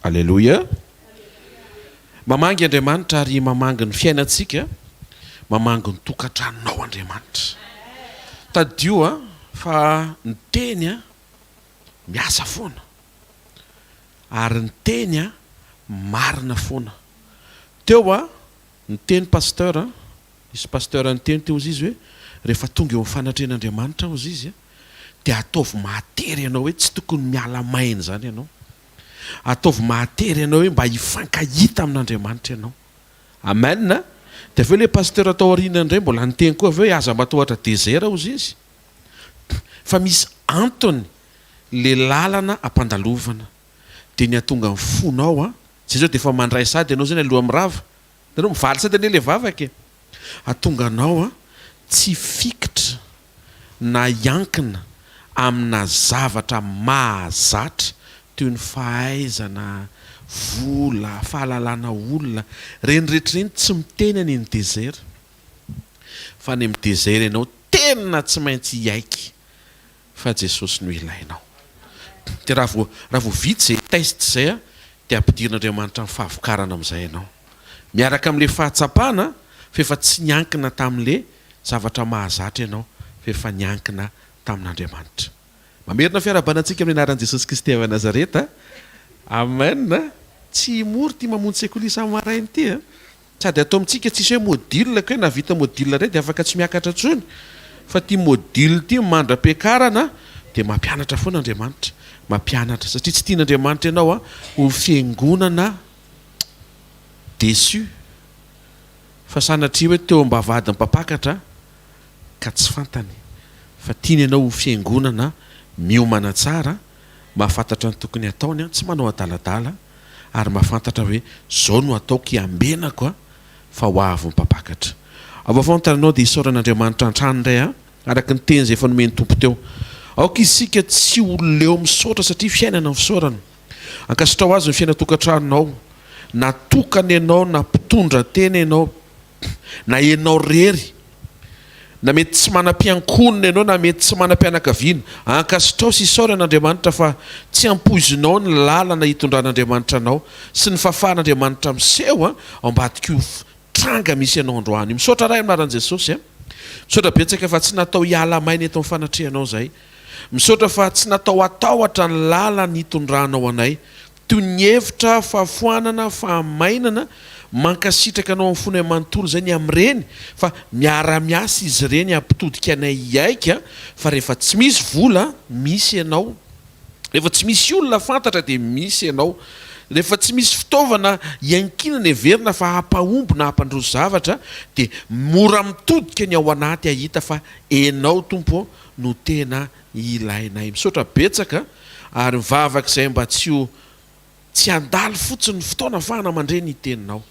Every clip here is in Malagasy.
Aleloia! Mamangy Andriamanitra ary mamangy ny fiainantsika, mamangy ny tokantranonao Andriamanitra. Tadidio a, fa ny teny a, miasa foana. Ary ny teny a, marina foana. Teo a, niteny pasteur a, nisy pasteur niteny teo ozy izy hoe, rehefa tonga eo amin'ny fanatrehan'Andriamanitra ozy izy a, dia ataovy mahatery ianao hoe tsy tokony miala maina izany ianao. Ataovy mahatery anao hoe mba hifankahita amin'Andriamanitra ianao. Amen a! Dia avy eo ilay pasteur tao aoriana indray mbola niteny koa avy eo hoe aza matahotra désert hozy izy fa misy antony le lalana ampandalovana dia ny hahatonga ny fonao an, zay zao dia efa mandray sady ianao zany aloha mirava, hitanao mivaly sady anie le vavaka e! Hahatonga anao an tsy hifikitra na hiankina amina zavatra mahazatra toy ny fahaizana, vola, fahalalana olona, ireny rehetra ireny tsy miteny any amin'ny désert fa any amin'ny désert ianao tena tsy maintsy hiaiky fa Jesosy no ilainao. Dia raha vao raha vao vita izay test izay dia ampidirin'Andriamanitra amin'ny fahavokarana amin'izay ianao. Miaraka amin'ilay fahatsapana fa efa tsy niankina tamin'ilay zavatra mahazatra ianao fa efa niankina tamin'Andriamanitra. Mamerina fiarahabana antsika amin'ny anaran'i Jesosy Kristy avy Nazareta. Amen. Tsy mora ity mamonjy sekoly isa-maraina ity a. Sady ato amintsika tsisy hoe module ka hoe nahavita module iray dia afaka tsy miakatra intsony fa ity module ity mandra-piakarana dia mampianatra foana Andriamanitra. Mampianatra satria tsy tian'Andriamanitra ianao ho fiangonana déçu. Fa sanatria hoe teo am-bavahadin'ny mpampakatra ka tsy fantany fa tiany ianao ho fiangonana miomana tsara, mahafantatra ny tokony hataony, tsy manao adaladala ary mahafantatra hoe zao no ataoko hiambenako fa ho avy ny mpampakatra. Vaovao ny tananao dia isaorana Andriamanitra antrano indray a, araka ny teny izay efa nomen'ny Tompo teo. Aoka isika tsy ho leo misaotra satria fiainana ny fisaorana. Ankasitraho azy ny fiainan-tokantranonao, na tokana ianao na mpitondra tena ianao, na ianao irery, na mety tsy manam-piankohonana ianao na mety tsy manam-pianakaviana. Ankasitraho sy isaory an'Andriamanitra fa tsy ampoizinao ny lalana hitondran'Andriamanitra anao sy ny fahafahan'Andriamanitra miseho ao ambadik'io tranga misy anao androany io. Misaotra Ray amin'ny anaran'i Jesosy a. Misaotra betsaka fa tsy natao hiala maina eto amin'ny fanatrehanao izahay. Misaotra fa tsy natao hatahotra ny lalana nitondranao anay, toy ny hevitra, fahafoanana, fahamainana, mankasitraka anao amin'ny fonay manontolo izay ny amin'ireny fa miara-miasa izy ireny hampitodika anay hiaika fa rehefa tsy misy vola misy ianao, rehefa tsy misy olona fantatra dia misy ianao, rehefa tsy misy fitaovana iankinana heverina fa hampahomby na hampandroso zavatra dia mora mitodika ny ao anaty hahita fa enao Tompo ô no tena ilainay. Misaotra betsaka ary mivavaka izay mba tsy ho tsy handalo fotsiny ny fotoana afahana mandre ny teninao.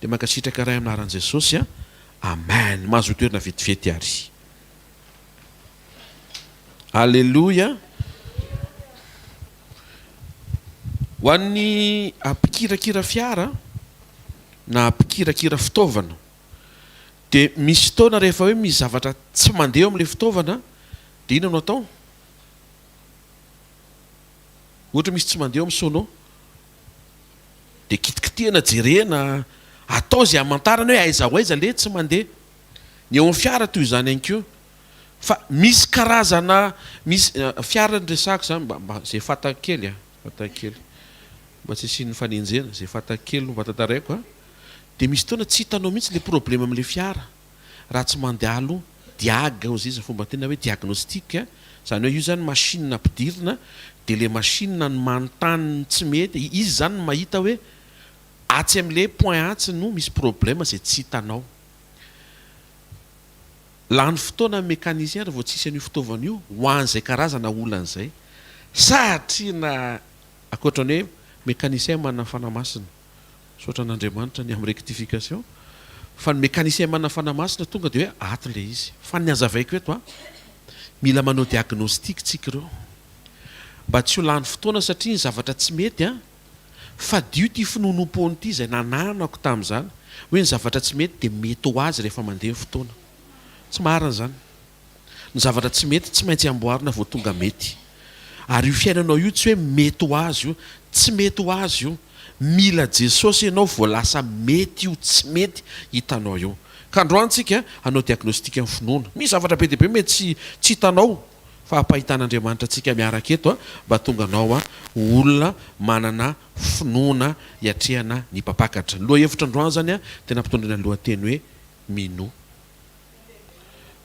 Dia mankasitraka Ray amin'ny anaran'i Jesosy a. Amen. Mahazoa toerana vetivety ary. Aleloia. Ho an'ny mpikirakira fiara na mpikirakira fitaovana Dia misy fotoana rehefa hoe misy zavatra tsy mandeha eo amin'ilay fitaovana dia inona no atao? Ohatra misy tsy mandeha eo amin'ny sono dia kitikitihana jerena, atao izay hamantarana hoe aiza ho aiza ilay tsy mandeha. Ny eo amin'ny fiara toy izany ihany koa. Fa misy karazana misy fiara no resahako izany mba mba izay fantako kely a, fantako kely. Mba tsy hisian'ny fanenjehana, izay fantako kely no mba tantaraiko a. Dia misy fotoana tsy hitanao mihitsy ilay problème amin'ilay fiara raha tsy mandalo diag hozy izy ny fomba tena hoe diagnostic, izany hoe io izany machine ampidirina dia ilay machine no manontany ny tsy mety, izy izany no mahita hoe atsy amin'ilay point atsy no misy problème izay tsy hitanao. Lany fotoana ny mécanicien raha vao tsisy an'io fitaovana io ho an'izay karazana olana izay satria na ankoatra ny hoe mécanicien manana fanahy masina. Misaotra an'Andriamanitra ny amin'ny rectification fa ny mécanicien manana fanahy masina tonga dia hoe ato ilay izy. Fa ny hazavaiko eto an, mila manao diagnostic tsika ireo mba tsy ho lany fotoana satria ny zavatra tsy mety an, fadio ity finoanoam-poana ity izay nananako tamin'izany hoe ny zavatra tsy mety dia mety ho azy rehefa mandeha ny fotoana. Tsy marina izany. Ny zavatra tsy mety tsy maintsy amboarina vao tonga mety. Ary io fiainanao io tsy hoe mety ho azy io. Tsy mety ho azy io. Mila Jesosy ianao vao lasa mety io tsy mety hitanao io. Ka androany tsika hanao diagnostic ny finoana. Misy zavatra be dia be mety tsy tsy hitanao fa ampahitan'Andriamanitra antsika miaraka eto mba hatonga anao ho olona manana finoana hiatrehana ny mpampakatra. Ny lohahevitra androany izany dia nampitondraina ny lohateny hoe Minoa.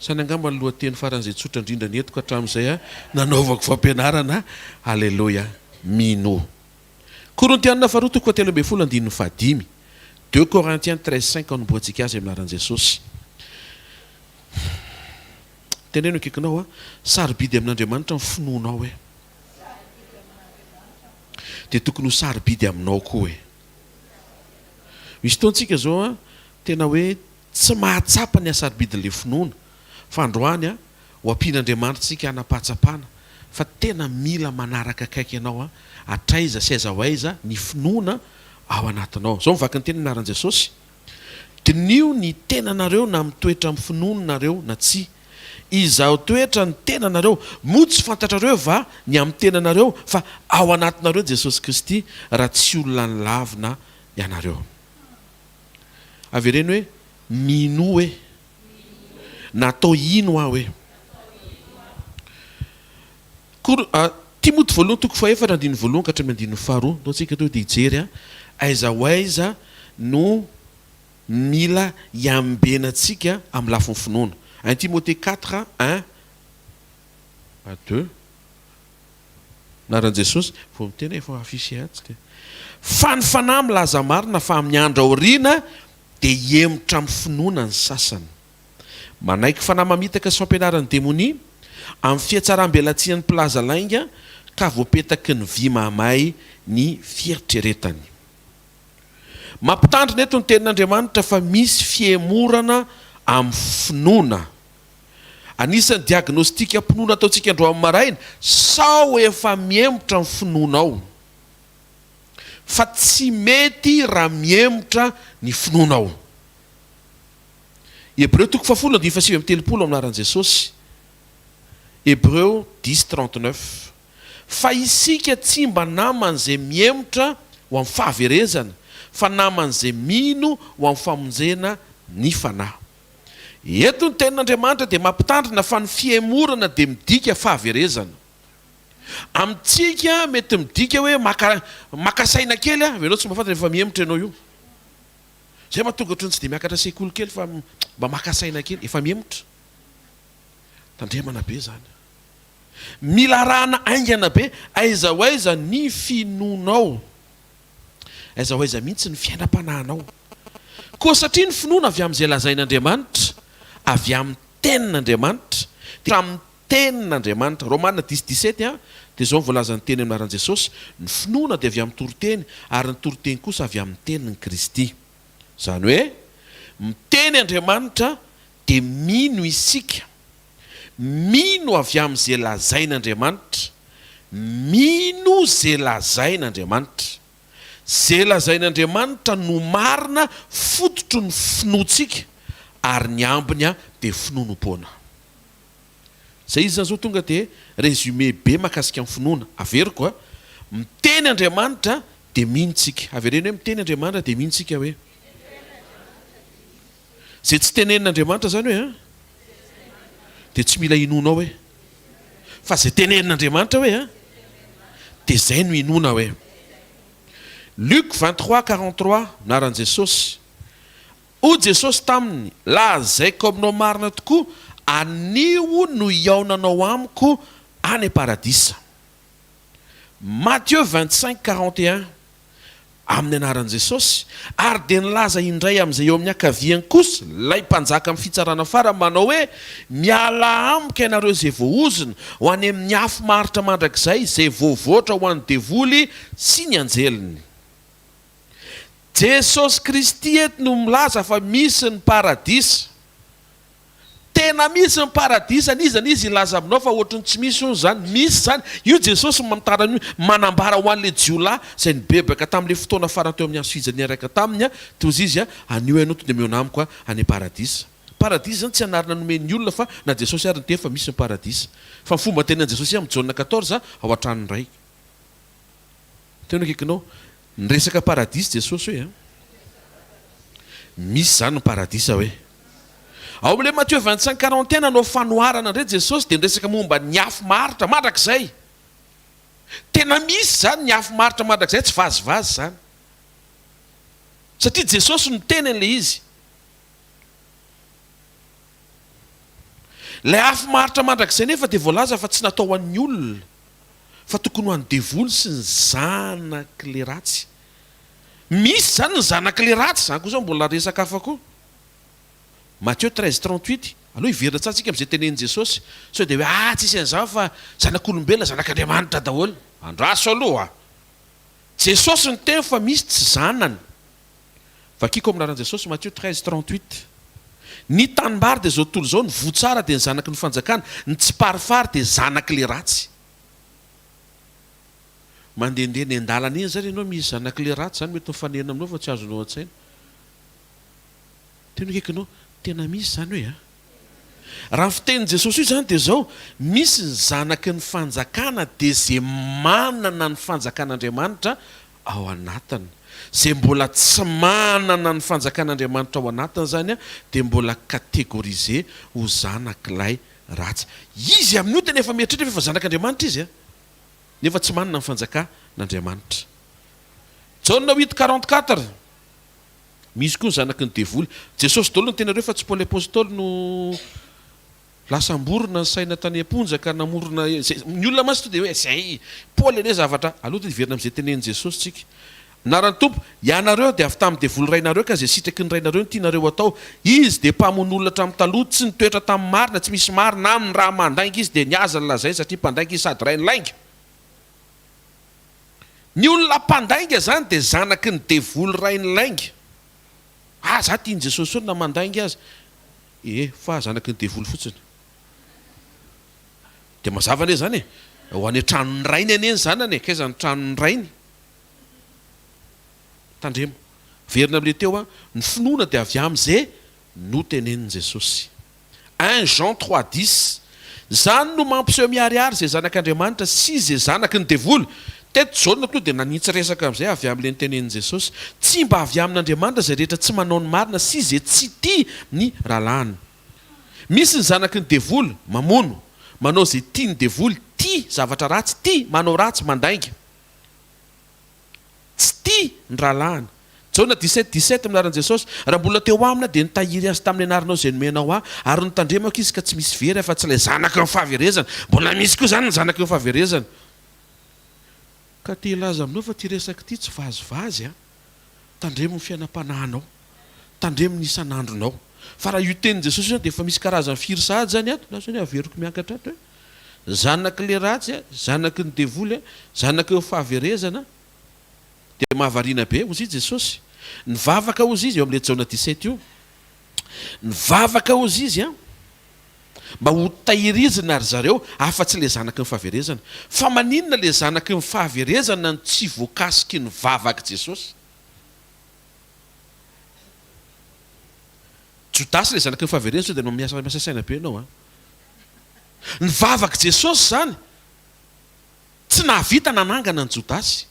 Izany angamba ny lohateny faran'izay tsotra indrindra nentiko hatramin'izay nanaovako fampianarana. Aleloia. Minoa. Korintiana faharoa toko fahatelo ambin'ny folo andininy fahadimy, Deux Corinthiens 13 5 Anombohantsika azy amin'ny anaran'i Jesosy. Teneno akaikinao a, sarobidy amin'Andriamanitra ny finoanao e. Dia tokony ho sarobidy aminao koa e. Misy fotoana tsika zao a, tena hoe tsy mahatsapa ny hasarobidin'ilay finoana, fa androany a, Ho ampian'Andriamanitra isika hanam-pahatsapana fa tena mila manaraka akaiky anao hatraiza sy aiza ho aiza ny finoana ao anatinao. Izao mivaky ny teny amin'ny anaran'i Jesosy, Diniho ny tenanareo na mitoetra amin'ny finoana nareo na tsia. Izaho toetra ny tenanareo. Moa tsy fantatrareo va ny amin'ny tenanareo fa ao anatinareo Jesosy Kristy raha tsy olona nilavina ianareo? Avereno hoe, Minoa e. Natao hino aho e. Kor, Timoty voalohany toko fahefatra andininy voalohany ka hatramin'ny andininy faharoa. Ndao tsika tonga dia hijery aiza ho aiza no mila hiambenantsika amin'ny lafiny finoana. 1 Timothée 4, 1 à 2. Anaran'i Jesosy, vao miteny efa affiché atsy dia. Fa ny Fanahy milaza marina fa amin'ny andro aoriana dia hihemotra amin'ny finoana ny sasany. Manaiky fanahy mamitaka sy fampianaran'ny demonia, amin'ny fihatsaram-belatsihan'ny mpilaza lainga ka voapetaky ny vy mahamay ny fieritreretany. Mampitandrina eto ny Tenin'Andriamanitra fa misy fihemorana amin'ny finoana. Anisan'ny diagnostikam-pinoana ataontsika androany maraina, sao efa mihemotra ny finoanao. Fa tsy mety raha mihemotra ny finoanao. Hebreo toko fahafolo andininy fahasivy amby telopolo amin'ny anaran'i Jesosy. Hebreo dix 39. Fa isika tsy mba naman'izay mihemotra ho amin'ny fahaverezana, fa naman'izay mino ho amin'ny famonjena ny fanahy. Eto ny tenin'Andriamanitra dia mampitandrina fa ny fihemorana dia midika fahaverezana. Amintsika mety midika hoe maka maka saina kely aho, ianao tsy mahafantatra efa mihemotra ianao io. Izay mahatonga ohatran'ny tsy dia miakatra sekoly kely fa mba maka saina kely, efa mihemotra. Tandremana be izany. Mila arahana haingana be aiza ho aiza ny finoanao. Aiza ho aiza mihitsy ny fiainam-panahinao. Koa satria ny finoana avy amin'izay lazain'Andriamanitra, avy amin'ny Tenin'Andriamanitra, dia amin'ny Tenin'Andriamanitra. Romana dix dix-sept a, dia izao no voalazan'ny Teny amin'ny anaran'i Jesosy, Ny finoana dia avy amin'ny toriteny, ary ny toriteny kosa avy amin'ny tenin'i Kristy. Izany hoe, miteny Andriamanitra dia mino isika. Mino avy amin'izay lazain'Andriamanitra. Mino izay lazain'Andriamanitra. Izay lazain'Andriamanitra no marina fototry ny finoantsika, ary ny ambiny dia finoanoam-poana. Zay izy zany zao tonga de résumé be makasika ny finoana. Averiko a, miteny Andriamanitra de mino tsika. Avereno hoe miteny Andriamanitra de mino tsika hoe. Zay tsy tenenin'Andriamanitra zany hoe a, de tsy mila inoanao hoe. Fa zay tenenin'Andriamanitra hoe a, de zay no inoana hoe. Luc 23 43, anaran'i Jesosy. Hoy Jesosy taminy, Lazaiko aminao marina tokoa, anio no hihaonanao amiko any am-paradisa. Matthieu 25, 41, Amin'ny anaran'i Jesosy. Ary dia nilaza indray amin'izay eo amin'ny ankaviany kosa ilay mpanjaka amin'ny fitsarana farany manao hoe, Mialà amiko ianareo izay voaozona, ho any amin'ny afo maharitra mandrakizay, izay voavoatra ho an'ny devoly sy ny anjeliny. Jesosy Kristy eto no milaza fa misy ny paradisa. Tena misy ny paradisa, n'iza n'iza hilaza aminao fa ohatry ny tsy misy hono izany, misy izany. Io Jesosy mitantara an'io, manambara ho an'ilay jiolahy izay nibebaka tamin'ilay fotoana farany teo amin'ny hazo fijaliana niaraka taminy, toa izy, anio ianao tonga mihaona amiko any am-paradisa. Paradisa izany tsy anarana nomen'ny olona fa na Jesosy ary niteny fa misy ny paradisa. Fa ny fomba tenin'i Jesosy amin'ny Jaona 14 ao an-tranon'ny Ray. Teo no akaikinao. Niresaka paradisa Jesosy hoe a. Misy izany ny paradisa hoe. Ao amin'ilay Matthieu 25 41 nanao fanoharana indray Jesosy dia niresaka momba ny afo maharitra mandrakizay. Tena misy izany ny afo maharitra mandrakizay, tsy vazivazy izany. Satria Jesosy no niteny an'ilay izy. Ilay afo maharitra mandrakizay nefa dia voalaza fa tsy natao ho an'ny olona fa tokony ho an'ny devoly sy ny zanak'ilay ratsy. Misy izany ny zanak'ilay ratsy, izany koa izao mbola resaka hafa koa. Matthieu 13, 38, Aleo hiverina tsara tsika amin'izay tenenin'i Jesosy, sao dia hoe ah tsisy an'izany fa zanak'olombelona zanak'Andriamanitra daholo. Andraso aloha a! Jesosy niteny fa misy tsy zanany. Vakiko amin'ny anaran'i Jesosy, Matthieu 13, 38. Ny tanimbary dia izao tontolo izao, ny voa tsara dia ny zanaky ny fanjakana, ny tsiparifary dia zanak'ilay ratsy. Mandehandeha eny an-dalana eny izany ianao misy zanak'ilay ratsy izany mety mifanena aminao fa tsy azonao an-tsaina. Tena akaikinao, tena misy izany hoe a! Raha ny fitenin'i Jesosy io izany dia izao, misy ny zanaky ny fanjakana dia izay manana ny fanjakan'Andriamanitra ao anatiny. Izay mbola tsy manana ny fanjakan'Andriamanitra ao anatiny izany dia mbola catégorisé ho zanak'ilay ratsy. Izy amin'io tena efa mieritreritra fa efa zanak'Andriamanitra izy nefa tsy manana ny fanjakan'Andriamanitra. Jaona huit 44. Misy koa ny zanaky ny devoly. Jesosy daholo no tenareo fa tsy Paoly Apostoly no lasa amborona ny saina tany am-ponja ka namorona izay. Ny olona mantsy to dia hoe izay Paoly anie zavatra. Aleo dia hiverina amin'izay tenenin'i Jesosy tsika. Anaran'ny Tompo, ianareo dia avy tamin'ny devoly rainareo ka izay sitraky ny rainareo no tianareo atao. Izy dia mpamono olona hatramin'ny taloha, tsy nitoetra tamin'ny marina, tsy misy marina aminy, raha mandainga izy dia ny azy no lazainy satria mpandainga izy sady rain'ny lainga. Ny olona mpandainga zany dia zanaky ny devoly rain'ny lainga. Ah za tian'i Jesosy foana na mandainga aza. Eh fa zanaky ny devoly fotsiny. Dia mazava anie zany e. Ho any an-tranon'ny rainy anie ny zanany e. K'aiza ny tranon'ny rainy? Tandremo. Verina amin'ilay teo an, ny finoana dia avy amin'izay notenenin'i Jesosy. Un Jean 3, 10 Izany no mampiseho miharihary izay zanak'Andriamanitra sy izay zanaky ny devoly. Teto Jaona tonga dia nanintsy resaka amin'izay avy amin'ilay notenenin'i Jesosy. Tsy mba avy amin'Andriamanitra izay rehetra tsy manao ny marina sy izay tsy tia ny rahalahiny. Misy ny zanaky ny devoly, mamono, manao izay tian'ny devoly, tia zavatra ratsy, tia manao ratsy, mandainga. Tsy tia ny rahalahiny. Jaona 17, 17, Amin'ny anaran'i Jesosy, raha mbola teo aminy aho dia nitahiry azy tamin'ny anaranao izay nomenao ahy, ary notandremako izy ka tsy misy very afa-tsy ilay zanaky ny fahaverezana. Mbola misy koa izany ny zanaky ny fahaverezana. Ka te hilaza aminao fa ity resaka ity tsy vazivazy an! Tandremo ny fiainam-panahinao. Tandremo ny isan'andronao. Fa raha io tenin'i Jesosy io izany dia efa misy karazany firy sahady izany ato? Lasa hoe averiko miakatra ato hoe. Zanak'ilay ratsy, zanaky ny devoly, zanaky ny fahaverezana, dia mahavariana be, hozy i Jesosy. Nivavaka hozy izy, eo amin'ilay Jaona 17 io. Nivavaka hozy izy an, mba ho tahirizina ry zareo afa-tsy ilay zanaky ny fahaverezana. Fa maninona ilay zanaky ny fahaverezana no tsy voakasiky ny vavak'i Jesosy? Jodasy ilay zanaky ny fahaverezana sao dia miasa saina be ianao an. Ny vavak'i Jesosy izany tsy nahavita nanangana an'i Jodasy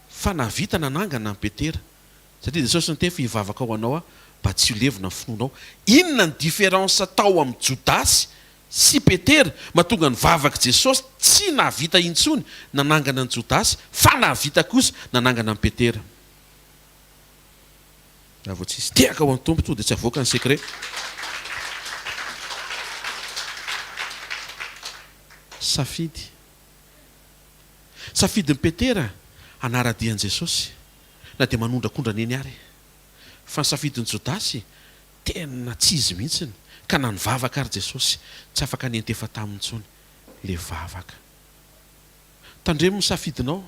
fa nahavita nanangana an'i Petera. Satria Jesosy niteny fa hivavaka ho anao aho mba tsy ho levona ny finoanao. Inona ny différence tao amin'i Jodasy sy Petera mahatonga ny vavak'i Jesosy tsy nahavita intsony nanangana an'i Jodasy fa nahavita kosa nanangana an'i Petera? Raha vao tsisy tehaka ho an'ny Tompo tonga dia tsy avoaka ny secret. Safidy. Safidin'i Petera hanara-dia an'i Jesosy na dia manondrakondrana eny ary. Fa ny safidin'i Jodasy tena tsy izy mihitsiny ka na nivavaka ary Jesosy tsy afaka niantefa taminy intsony le vavaka. Tandremo ny safidinao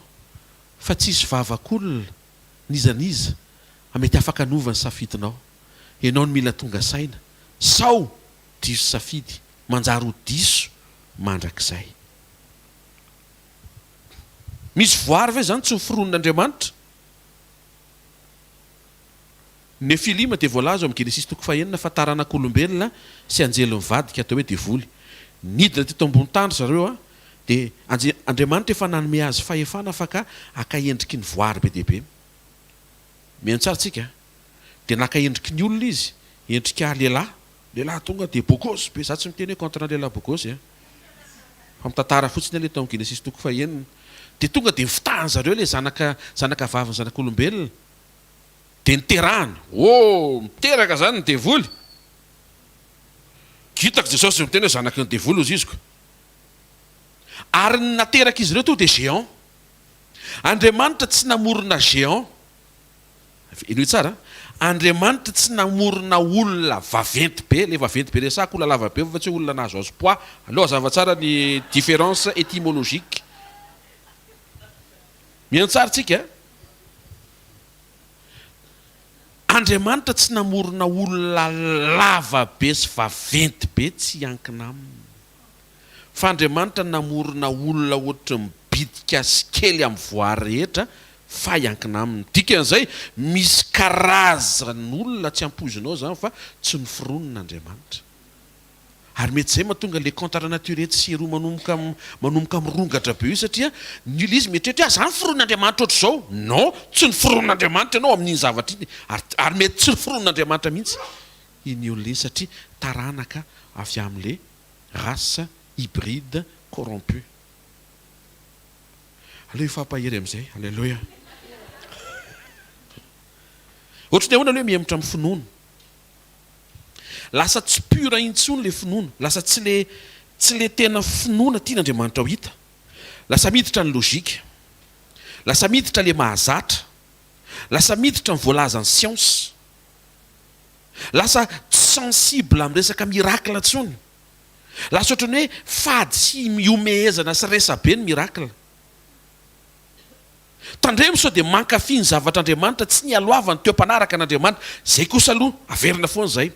fa tsisy vavak'olona n'iza n'iza mety afaka hanova ny safidinao. Ianao no mila tonga saina sao diso safidy, manjary ho diso mandrakizay. Misy voary ve izany tsy noforonin'Andriamanitra? Ny Nefilima dia voalaza ao amin'ny Genesisy toko fahenina fa taranak'olombelona sy anjely mivadika atao hoe devoly. Nidina teto ambony tany ry zareo. Dia Anje, Andriamanitra efa nanome azy fahefana afaka haka endriky ny voary be dia be. Mihaino tsara tsika a. Dia naka endriky ny olona izy, endrika lehilahy. Lehilahy tonga dia beau gosse be, za tsy miteny hoe contre ny lehilahy beau gosse a. Fa mitantara fotsiny aho le tao amin'ny Genesisy toko fahenina. Dia tonga dia nifitahan zareo le zanaka, zanaka vavin'ny zanak'olombelona. Dia niterahany. Oh! Miteraka zany ny devoly. Hitako Jesosy miteny hoe zanaky ny devoly hozy iziko. Ary ny naterak'izy ireo tonga dia géant. Andriamanitra tsy namorona géant. Henoy tsara an. Andriamanitra tsy namorona olona vaventy be, ilay vaventy be resahako olona lava be fa tsy hoe olona nahazoazo poids. Aleo hazava tsara ny différence étymologique. Mihaino tsara tsika. Andriamanitra tsy namorona olona lava be sy vaventy be tsy hiankina aminy. Fa Andriamanitra namorona olona ohatry ny bitika sy kely amin'ny voary rehetra fa hiankina aminy. Dikan'izay, misy karazan'olona tsy ampoizinao izany fa tsy noforonina Andriamanitra. Ary mety izay mahatonga le contre nature etsy sy eroa manomboka manomboka mirongatra be io satria ny olona izy mieritreritra hoe ah za noforonin'Andriamanitra ohatr'izao. Non, tsy noforonin'Andriamanitra ianao amin'iny zavatra iny ary ary mety tsy noforonin'Andriamanitra mihitsy iny olona iny satria taranaka avy amin'le race hybride corrompue. Aleo hifampahery amin'izay. Alléluia. Ohatry ny ahoana aloha hoe mihemotra amin'ny finoana? Lasa tsy pure intsony le finoana, lasa tsy le tsy le tena finoana tian'Andriamanitra ho hita. Lasa miditra ny logique. Lasa miditra le mahazatra. Lasa miditra ny voalazan'ny science. Lasa tsy sensible amin'ny resaka miracle intsony. Lasa ohatran'ny hoe fady sy ihomehezana sy resabe ny miracle. Tandremo sao dia mankafy ny zavatr'Andriamanitra tsy nialohavany teo mpanaraka an'Andriamanitra. Zay kosa aloha averina foana zay.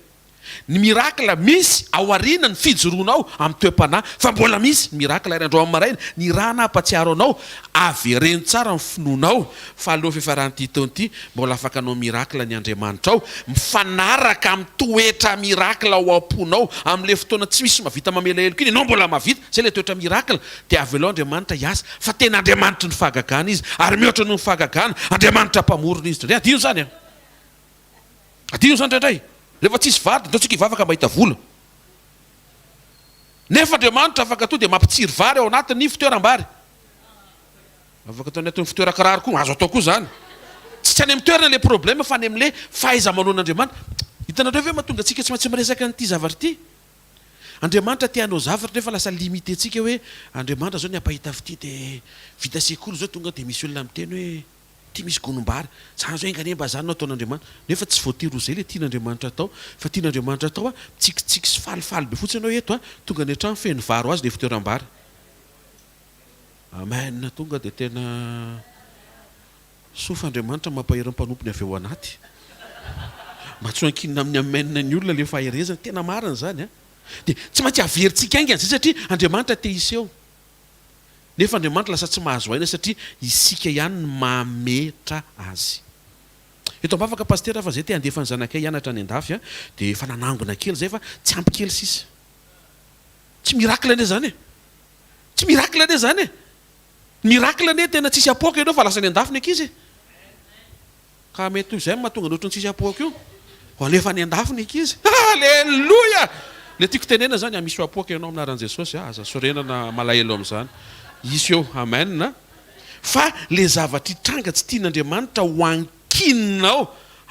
Ny miracle misy ao aoriana ny fijoroanao amin'ny toe-panahy fa mbola misy ny miracle ary androany maraina nirahana hampatsiaro anao avereno tsara ny finoanao fa alohan'ny fiafaran'ity taona ity mbola afaka hanao miracle ny Andriamanitrao mifanaraka amin'ny toetra miracle ao am-ponao amin'ilay fotoana tsy misy mahavita mamela heloka iny ianao mbola mahavita izay ilay toetra miracle dia avelao Andriamanitra hiasa fa tena Andriamanitry ny fahagagana Izy ary mihoatra noho ny fahagagana Andriamanitra mpamorona Izy indraindray adino izany an! Adino izany indraindray. Rehefa tsisy vary dia ndao tsika hivavaka mba hahita vola. Nefa Andriamanitra afaka tonga dia mampitsiry vary ao anatin'ny fitoeram-bary. Afaka atao anatin'ny fitoeran-kiraro koa, azo atao koa izany. Tsy any amin'ny toerana ilay problème fa any amin'ilay fahaiza-manaon'Andriamanitra. Hitanareo ve mahatonga antsika tsy maintsy miresaka an'ity zavatra ity? Andriamanitra te hanao zavatra nefa lasa limite-ntsika hoe Andriamanitra izao ny hampahita fitia dia vita sekoly izao tonga dia misy olona miteny hoe Ty misy gonom-bary. Zany zao enga anie mba zany no ataon'Andriamanitra. Nefa tsy voatery ho zay le tian'Andriamanitra atao. Fa tian'Andriamanitra atao a, mitsikitsiky sy falifaly be fotsiny ianao eto a, tonga any an-trano feno vary ho azy le fitoeram-bary. Amen, tonga dia tena soa fa Andriamanitra mampahery ny mpanompony avy ao anaty. Mba tsy ho ankinina amin'ny amen ny olona le faherezana. Tena marina izany a. Dia tsy maintsy averintsika haingana izay satria Andriamanitra te hiseho. Nefa Andriamanitra lasa tsy mahazo aina satria isika ihany no mametra azy. Eto ambavaka Pasitera fa zay te handefa ny zanakay hianatra any andafy a, dia efa nanangona kely zay fa tsy ampy kely sisa. Tsy miracle anie zany e! Tsy miracle anie zany e! Miracle anie tena tsisy apoaka ianao fa lasa any andafy ny ankizy e! Ka mety ho izay no mahatonga ny ohatran'ny tsisy apoaka io. Ho alefa any andafy ny ankizy. Aleloia! Ilay tiako tenenana izany, misy ho apoaka ianao amin'ny anaran'i Jesosy. Aza sorena na malahelo amin'izany. Hisy eo. Amen. Fa ilay zavatra hitranga tsy tian'Andriamanitra ho ankininao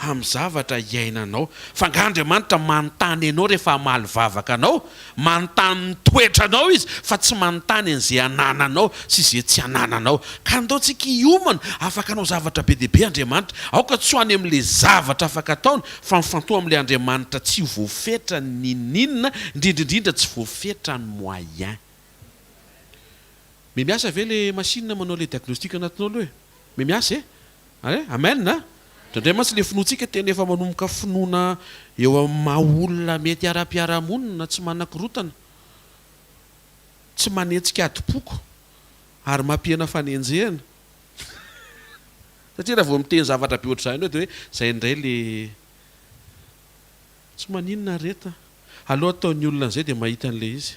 amin'ny zavatra iainanao. Fa angaha Andriamanitra manontany anao rehefa hamaly vavaka anao? Manontany ny toetranao Izy fa tsy manontany an'izay anananao sy izay tsy anananao. Ka andao tsika hiomana, afaka hanao zavatra be dia be Andriamanitra. Aoka tsy ho any amin'ilay zavatra afaka ataony fa mifantoha amin'ilay Andriamanitra tsy ho voafetra n'inon'inona, indrindra indrindra tsy voafetra ny moyen. Me miasa ve le machine manao le diagnostic anatinao aloha e? Me miasa e? Hay, amen a! Indraindray mantsy ilay finoantsika tena efa manomboka finoana eo amin'ny maha olona mety ara-piarahamonina, tsy manakorontana, tsy manetsika adim-poko ary mampihena fanenjehana. Satria raha vao miteny zavatra be ohatr'izany ianao dia hoe izay indray ilay tsy maninona ry reto a! Aleo ataon'ny olona an'izay dia mahita an'ilay izy.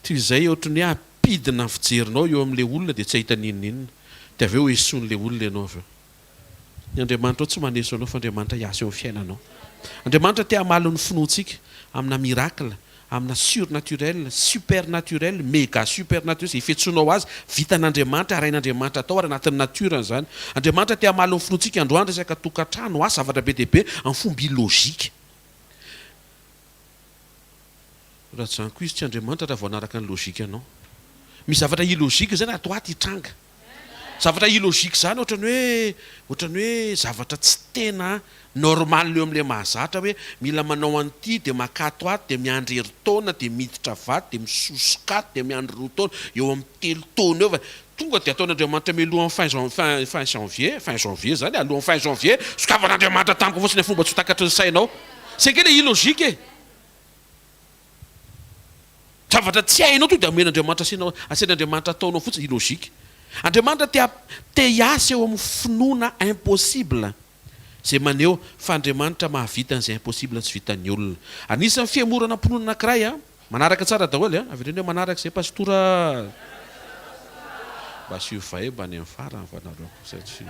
Toy izay ohatran'ny hoe. Mampidina ny fijerinao eo amin'ilay olona dia tsy hahita n'inon'inona. Dia avy eo esoin'ilay olona ianao avy eo. Ny Andriamanitrao tsy maneso anao fa Andriamanitra hiasa eo amin'ny fiainanao. Andriamanitra te hamaly ny finoantsika amina miracle, amina surnaturel, supernaturel, mega supernaturel, izay fiantsoanao azy, vitan'Andriamanitra, arahin'Andriamanitra atao ary anatin'ny nature-ny izany. Andriamanitra te hamaly ny finoantsika androany resaka tokantrano, asa, zavatra be dia be amin'ny fomba illogique. Raha tsy izany koa izy tsy Andriamanitra raha vao hanaraka ny logique-nao. Misy zavatra illogique izany ato ato hitranga. Zavatra illogique izany ohatran'ny hoe ohatran'ny hoe zavatra tsy tena normal eo amin'ilay mahazatra hoe mila manao an'ity dia makato ato dia miandry herintaona dia miditra vato dia misosoka ato dia miandry roa taona eo amin'ny telo taona eo fa tonga dia ataon'Andriamanitra mialohan'ny fin jan fin fin janvier fin janvier izany alohan'ny fin janvier sokafan'Andriamanitra tampoka fotsiny amin'ny fomba tsy ho takatry ny sainao. Izay ange ilay illogique e! Zavatra tsy hainao tonga dia omen'Andriamanitra asiana asian'Andriamanitra ataonao fotsiny, illogique. Andriamanitra te te hiasa eo amin'ny finoana impossible izay maneho fa Andriamanitra mahavita an'izay impossible tsy vitan'ny olona. Anisan'ny fihemorana am-pinoana anankiray an, manaraka tsara daholo an, avereno hoe manaraka izay pastora a! Mba asio vibe any amin'ny farany fa nareo kosa tsy.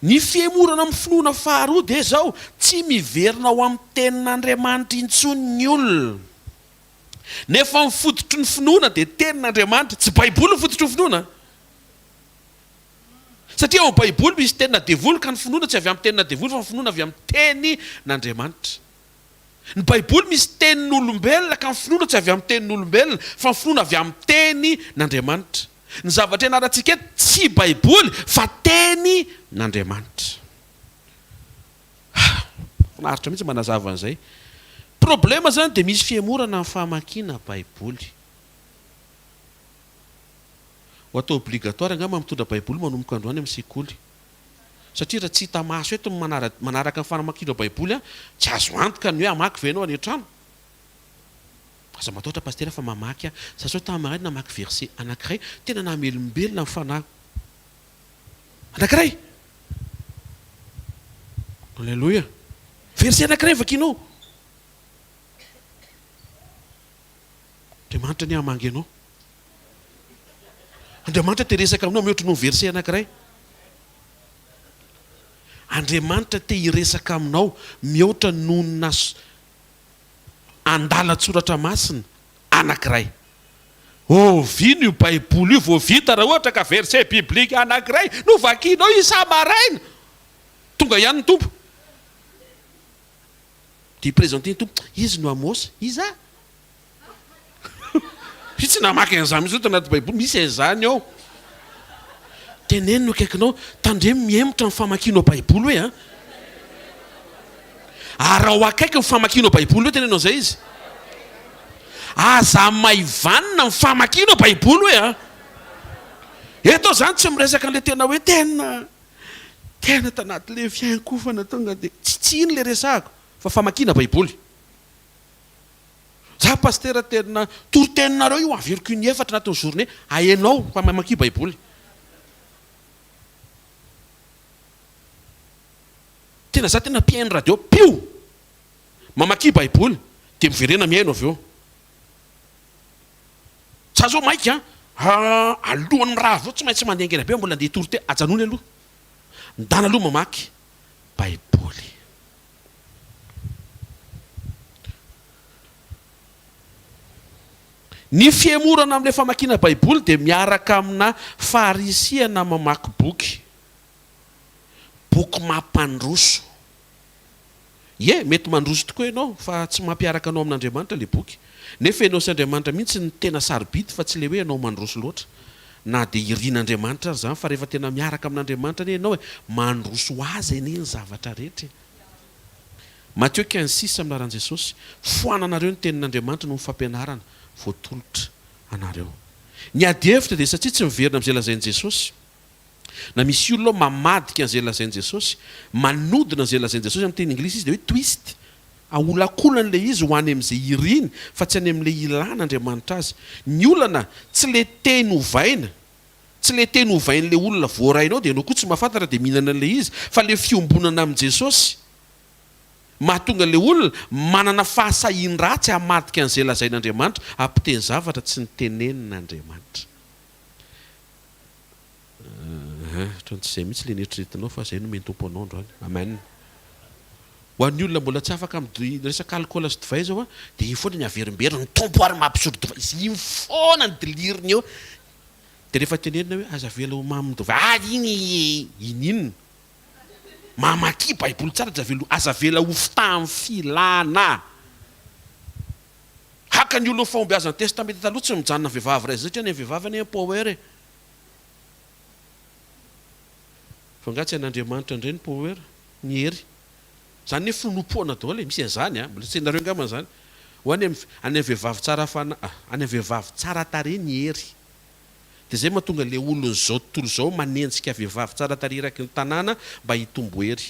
Ny fihemorana amin'ny finoana faharoa dia izao, tsy miverina ao amin'ny Tenin'Andriamanitra intsony ny olona. Nefa ny fototry ny finoana dia Tenin'Andriamanitra. Tsy Baiboly ny fototry ny finoana. Satria ao amin'ny Baiboly misy tenina devoly ka ny finoana tsy avy amin'ny tenina devoly fa ny finoana avy amin'ny Tenin'Andriamanitra. Ny Baiboly misy tenin'olombelona ka ny finoana tsy avy amin'ny tenin'olombelona fa ny finoana avy amin'ny Tenin'Andriamanitra. Ny zavatra ianarantsika eto tsy baiboly fa teny n'Andriamanitra. Mahafinaritra mihitsy manazava an'izay. Problema zany dia misy fihemorana ny famakiana baiboly. Ho atao obligatoire angamba mitondra baiboly manomboka androany amin'ny sekoly. Satria raha tsy hita maso eto ny manaraka ny famakiana baiboly tsy azo antoka ny hoe hamaky ve ianao any an-trano. Aza matahotra Pasitera fa mamaky aho. Za zao tamin'ny maraina namaky verset anakiray tena namelombelona ny fanahiko. Anakiray! Alléluia! Verset anakiray vakianao. Andriamanitra anie hamangy anao. Andriamanitra te hiresaka aminao mihoatra noho ny verset anakiray. Andriamanitra te hiresaka aminao mihoatra noho ny andalan-tsoratra masina anankiray. Oviana io Baiboly io vao vita raha ohatra ka verset biblique anankiray no vakianao isa-maraina? Tonga ihany ny Tompo. Dia hi-présenter ny Tompo, izy no Amosa, iza? Izy tsy namaky an'izany mihitsy tao anaty Baiboly, misy an'izany ao. Teneno ny akaikinao, tandremo mihemotra ny famakianao Baiboly hoe an. Araho akaiky ny famakianao Baiboly hoe teneno an'izay izy. Aza hamaivanina ny famakianao Baiboly hoe an. Eto aho izany tsy miresaka an'ilay tena hoe tena tena tanatin'ilay fiankofana tonga dia tsy tsy iny ilay resahako fa famakiana Baiboly. Za pasitera tena toriteninareo io averiko in efatra anatin'ny journée ahenao fa mamakia baiboly. Tena za tena mpihaino radio pio! Mamakia baiboly dia miverena mihaino avy eo. Za zao maika an, alohan'ny mirava eo tsy maintsy mandeha haingana be mbola andeha hitory teny, ajanony aloha. Ndana aloha mamaky baiboly. Ny fihemorana amin'ilay famakiana Baiboly dia miaraka amina faharisihana mamaky boky. Boky mampandroso. Ie, mety mandroso tokoa ianao, fa tsy mampiaraka anao amin'Andriamanitra ilay boky. Nefa ianao sy Andriamanitra mihitsy no tena sarobidy fa tsy ilay hoe ianao mandroso loatra. Na dia irin'Andriamanitra ary izany, fa rehefa tena miaraka amin'Andriamanitra anie ianao e, mandroso ho azy anie ny zavatra rehetra e. Mathieu 15 6 Amin'ny anaran'i Jesosy, foananareo ny tenin'Andriamanitra noho ny fampianarana voatolotra anareo. Ny ady hevitra dia satria tsy miverina amin'izay lazain'i Jesosy. Na misy olona ao mamadika an'izay lazain'i Jesosy, manodina an'izay lazain'i Jesosy, amin'ny teny anglisy izy dia hoe twist, aholakolany ilay izy ho any amin'izay iriny fa tsy any amin'ilay ilan'Andriamanitra azy. Ny olana tsy ilay teny ovaina, Tsy ilay teny ovain'ilay olona voarainao dia ianao koa tsy mahafantatra dia mihinana an'ilay izy fa ilay fiombonana amin'i Jesosy. Mahatonga ilay olona manana fahasahian-dratsy hamadika an'izay lazain'Andriamanitra, hampiteny zavatra tsy nitenenin'Andriamanitra. Eeh, ohatran'ny tsy izay mihitsy ilay neritreretinao fa izay nomen'ny Tompo anao androany. Amen. Ho an'ny olona mbola tsy afaka amin'ny resaka alikaola sy divay izao an, dia iny foana ny averimberiny, ny Tompo ary mampisotro divay, iny foana ny delire-ny eo. Dia rehefa tenenina hoe aza avela ho mamy ny divay, ah iny e, iny inona? Mamakia baiboly tsara aza avela, aza avela ho fitahan'ny filana. Haka ny olona fahombiazan'ny testamenta taloha tsy mijanona vehivavy iray izay satria ny vehivavy anie power e. Fa nga tsy an'Andriamanitra indray ny power, ny hery? Zany anie finoanoam-poana daholo e, misy an'izany a, mbola tsy hainareo angamba izany. Ho any amin'ny any amin'ny vehivavy tsara fanahy, any amin'ny vehivavy tsara tarehy ny hery. Dia izay mahatonga ilay olon'izao tontolo izao manenjika vehivavy tsara tarehy eraky ny tanàna mba hitombo hery.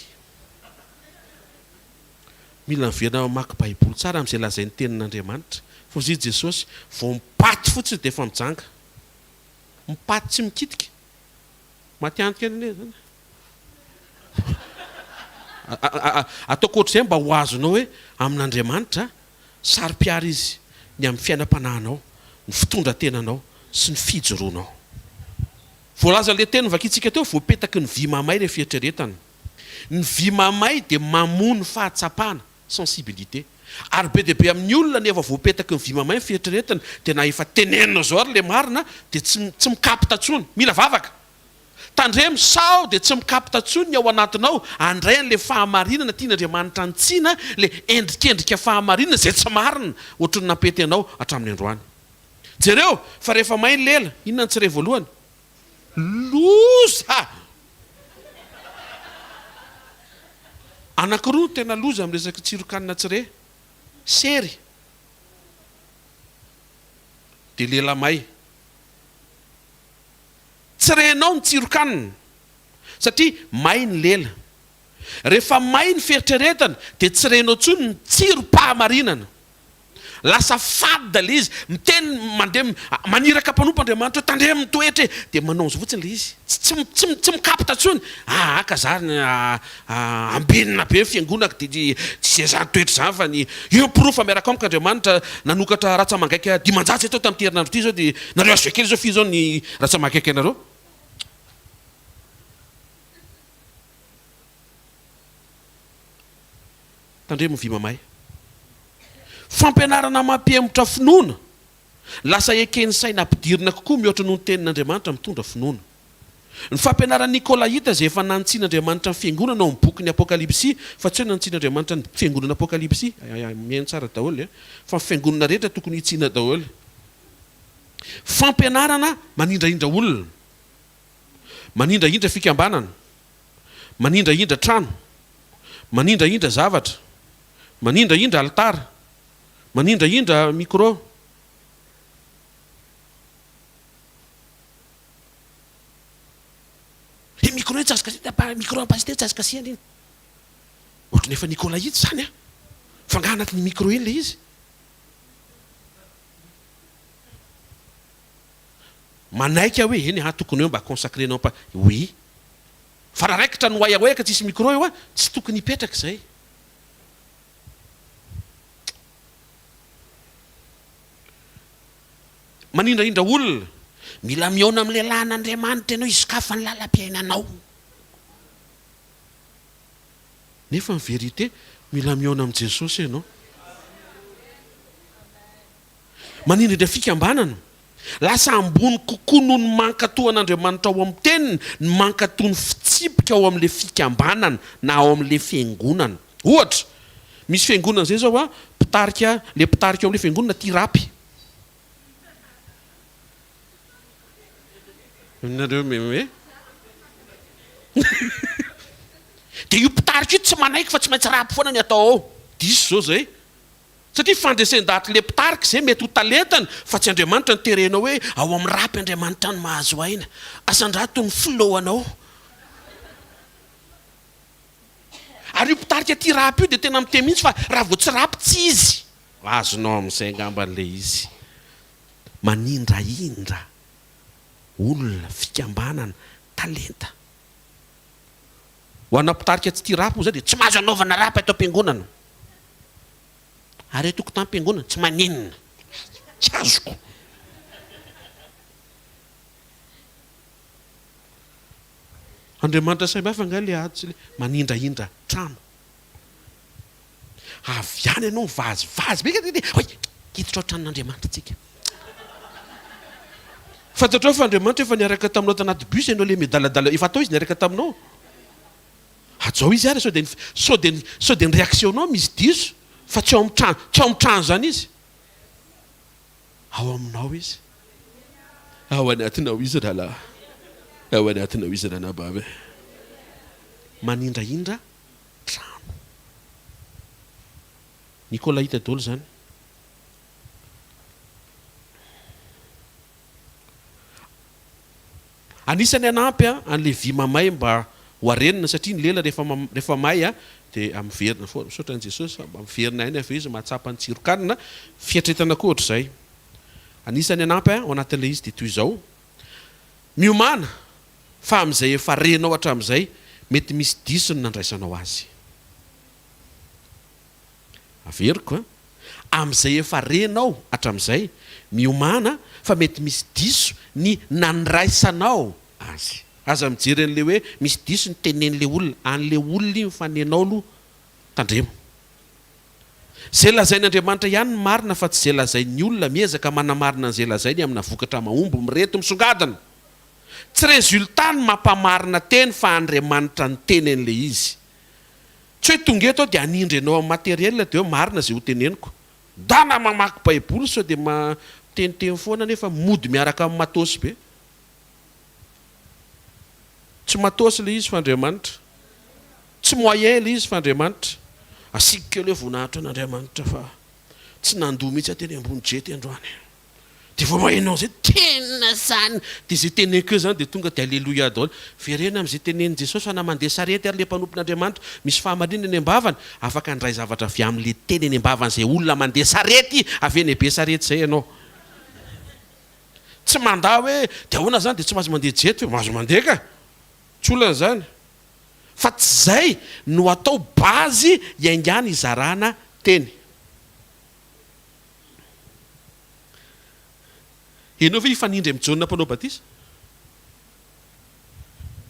Mila miverina mamaky baiboly tsara amin'izay lazain'ny tenin'Andriamanitra. Fa hoy Jesosy, vao mipaty fotsiny dia efa mijanga. Mipaty tsy mikitika. Maty antoka anie zany. Ataoko ohatr'izay mba ho azonao hoe amin'Andriamanitra, saro-piaro Izy ny amin'ny fiainam-panahinao, ny fitondran-tenanao sy ny fijoroanao. Voalazan'ilay teny novakintsika teo, voapetaky ny vy mamay ilay fieritreretana. Ny vy mamay dia mamono fahatsapana. sensibilité. Ary be dia be amin'ny olona ny efa voapetaky ny vy mamay ny fieritreretany dia na efa tenenina zao ary le marina dia tsy tsy mi-capte tsony. Mila vavaka. Tandremo sao dia tsy mi-capte tsony ny ao anatinao handray an'le fahamarinana tian'Andriamanitra hantsina le endrikendrika fahamarinana izay tsy marina ohatry ny nampety anao hatramin'ny androany. Jereo fa rehefa may ny lela, inona no tsy re voalohany? Loza! Anankiroa no tena loza amin'ny resaka tsiron-kanina tsy re, sery dia lela may. Tsy renao ny tsiron-kanina satria may ny lela. Rehefa may ny fieritreretana dia tsy renao intsony ny tsirom-pahamarinana. Lasa fade le izy, miteny mandeha maniraka mpanompo Andriamanitra hoe tandremo ny toetra e, dia manao an'izao fotsiny le izy, tsy tsy tsy mi-capte intsony, aa ka za ambinina be ny fiangonako dia tsy izay zany toetra izany fa ny io porofo fa miaraka amiko Andriamanitra nanokatra ratsa-mangaika 500 eto tamin'ity herinandro ity izao dia nareo azo ekena izao firy izao ny ratsa-mangaika anareo? Tandremo ny vy mamay. Fampianarana mampihemotra finoana. Lasa eken'ny saina ampidirina kokoa mihoatra noho ny Tenin'Andriamanitra mitondra finoana. Ny fampianaran'ny Nikolaita izay efa nanitsian'Andriamanitra ny fiangonana ao amin'ny bokin'ny Apokalypsy, fa tsy hoe nanitsian'Andriamanitra ny fiangonana Apokalypsy, mihaino tsara daholo e, fa ny fiangonana rehetra tokony hitsiana daholo. Fampianarana manindrahindra olona, manindrahindra fikambanana, manindrahindra trano, Manindrahindra zavatra. Manindrahindra alitara. Manindrahindra micro. Iny micro iny tsy azo kasihina, micro an'i pasitera tsy azo kasihina iny. Ohatran'ny efa Nikolaita izany an! Fa angaha anatin'ny micro iny ilay izy? Manaiky aho hoe eny ah tokony hoe mba consacrer-nao pa, oui. Fa raha raikitra ny oay ka tsisy micro eo an, tsy tokony hipetraka izay. Manindrahindra olona. Mila mihaona amin'ny lehilahin'Andriamanitra ianao hisokafa ny lalam-piainanao. Nefa ny vérité, mila mihaona amin'i Jesosy ianao. Manindrahindra fikambanana. Lasa ambony kokoa noho ny mankatò an'Andriamanitra ao amin'ny Teniny ny mankatò ny fitsipika ao amin'ilay fikambanana na ao amin'ilay fiangonana. Ohatra, misy fiangonana izay izao, mpitarika, ilay mpitarika ao amin'ilay fiangonana tia rapy. Nareo meme. Dia io mpitarika io tsy manaiky fa tsy maintsy rapy foana ny atao ao. Diso izao izay. Satria fandresen-dahatry le mpitarika izay mety ho talentany fa tsy Andriamanitra no terenao hoe ao amin'ny rap Andriamanitra no mahazo aina. Asandrato ny flow anao. Ary io mpitarika tia rap io dia tena miteny mihitsy fa raha vao tsy rap tsy izy. Azonao amin'izay angamba le izy. Manindrahindra olona, fikambanana, talenta. Ho ana mpitarika tsy tia rap moa izay dia tsy mahazo anaovana rap eto am-piangonana. Ary eo tokotanim-piangonana, tsy maninona. Tsy azoko. Andriamanitra samy hafa angaha le ady sy le manindrahindra trano. Avy any ianao mivazivazy be dia hoy hiditra ao tranon'Andriamanitra tsika. Fantatrao fa Andriamanitra efa niaraka taminao tanaty bus ianao le miadaladala efa tao izy niaraka taminao. Hajao izy ary sao dia sao dia sao dia ny réaction-nao misy diso fa tsy ao amin'ny trano tsy ao amin'ny trano izany izy. Ao aminao izy. Ao anatinao izy rahalahy. Ao anatinao izy ranabavy. Manindrahindra trano. Nikolaita daholo izany. Anisany hanampy an'ilay vy mamay mba ho arenina satria ny lela rehefa rehefa may dia miverina foana. Misaotra an'i Jesosy fa mba miverina ihany avy eo izy mahatsapa ny tsiron-kanina. Fieritreretana koa ohatr'izay. Anisany hanampy ao anatin'ilay izy dia toy izao, Miomàna fa amin'izay efa renao hatramin'izay mety misy diso ny nandraisanao azy. Averiko an! Amin'izay efa renao hatramin'izay, miomàna fa mety misy diso ny nandraisanao azy. Aza mijery an'ilay hoe misy diso ny tenenin'ilay olona, an'ilay olona iny fa nenao aloha tandremo. Izay lazain'Andriamanitra ihany no marina fa tsy izay lazain'ny olona miezaka manamarina an'izay lazainy amina vokatra mahomby mireto misongadina. Tsy résultat no mampamarina teny fa Andriamanitra niteny an'ilay izy. Tsy hoe tonga eto aho dia hanindry anao amin'ny matériel dia hoe marina izay hoteneniko. Ndana mamaky baiboly sao dia miteniteny foana nefa mody miaraka amin'ny matos be. Tsy matos ilay izy fa Andriamanitra. Tsy moyen ilay izy fa Andriamanitra. Asiako kely hoe voninahitra an'Andriamanitra fa tsy nandoa mihitsy aho teny ambony jet androany. Dia vao maheno an'izay, tena izany! Dia izay teneniko eo izany dia tonga dia Aleloia daholo. Verena amin'izay tenenin'i Jesosy fa na mandeha sarety ary ilay mpanompon'Andriamanitra, misy fahamarinana eny am-bavany, afaka handray zavatra avy amin'ilay teny eny am-bavan'izay olona mandeha sarety avy eny Besarety izay ianao. Tsy mandà hoe dia ahoana izany dia tsy mahazo mandeha jet ve? Mahazo mandeha ka! Tsy olana izany. Fa tsy izay no atao base hiaingàna hizarana teny. Ianao ve hifanindry amin'i Jaona Mpanao Batisa?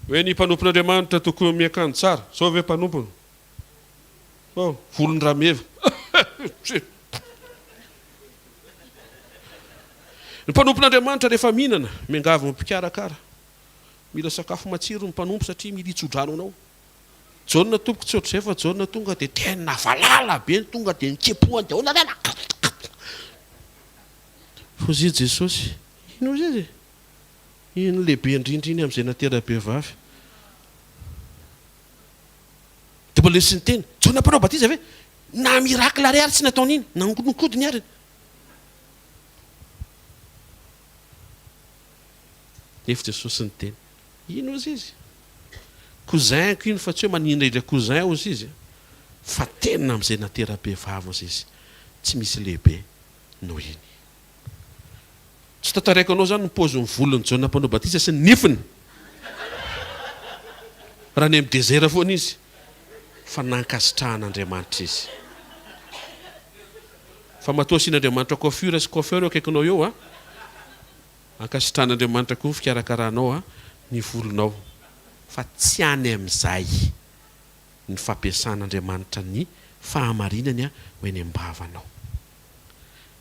Hoe ny mpanompon'Andriamanitra tokony miakanjo tsara. Zao ve mpanompony? Oh, volon-drameva. Ny mpanompon'Andriamanitra rehefa mihinana, miangavy ny mpikarakara. Mila sakafo matsiro ny mpanompo satria mila hitsodrano anao. Jaona tompoko tsy ohatr'izay fa Jaona tonga dia tena valala be ny tonga dia nikepohany dia ahoana Hozy Jesosy, ino hozy izy e? Iny lehibe indrindra iny amin'izay natera-behivavy. Dia mbola nisy niteny, Jaona mpanao batisa ve? Na miracle ary ary tsy nataony iny, na nokodiny ary. Nefa Jesosy niteny, Ino ozy izy? Cousin-ko iny fa tsy hoe maninona ilay cousin ozy izy fa tena amin'izay natera-behivavy ozy izy tsy misy lehibe noho iny. Tsy tantaraiko anao izany ny paozin'ny volon'i Jaona Mpanao Batisa sy ny nifiny raha any amin'ny désert foana izy fa nankasitrahan'Andriamanitra izy. Fa matoa asian'Andriamanitra coiffure sy coiffeur eo akaikinao eo an! Ankasitrahan'Andriamanitra koa ny fikarakaranao ny volonao, fa tsy any amin'izay ny fampiasan'Andriamanitra ny fahamarinany ho eny am-bavanao.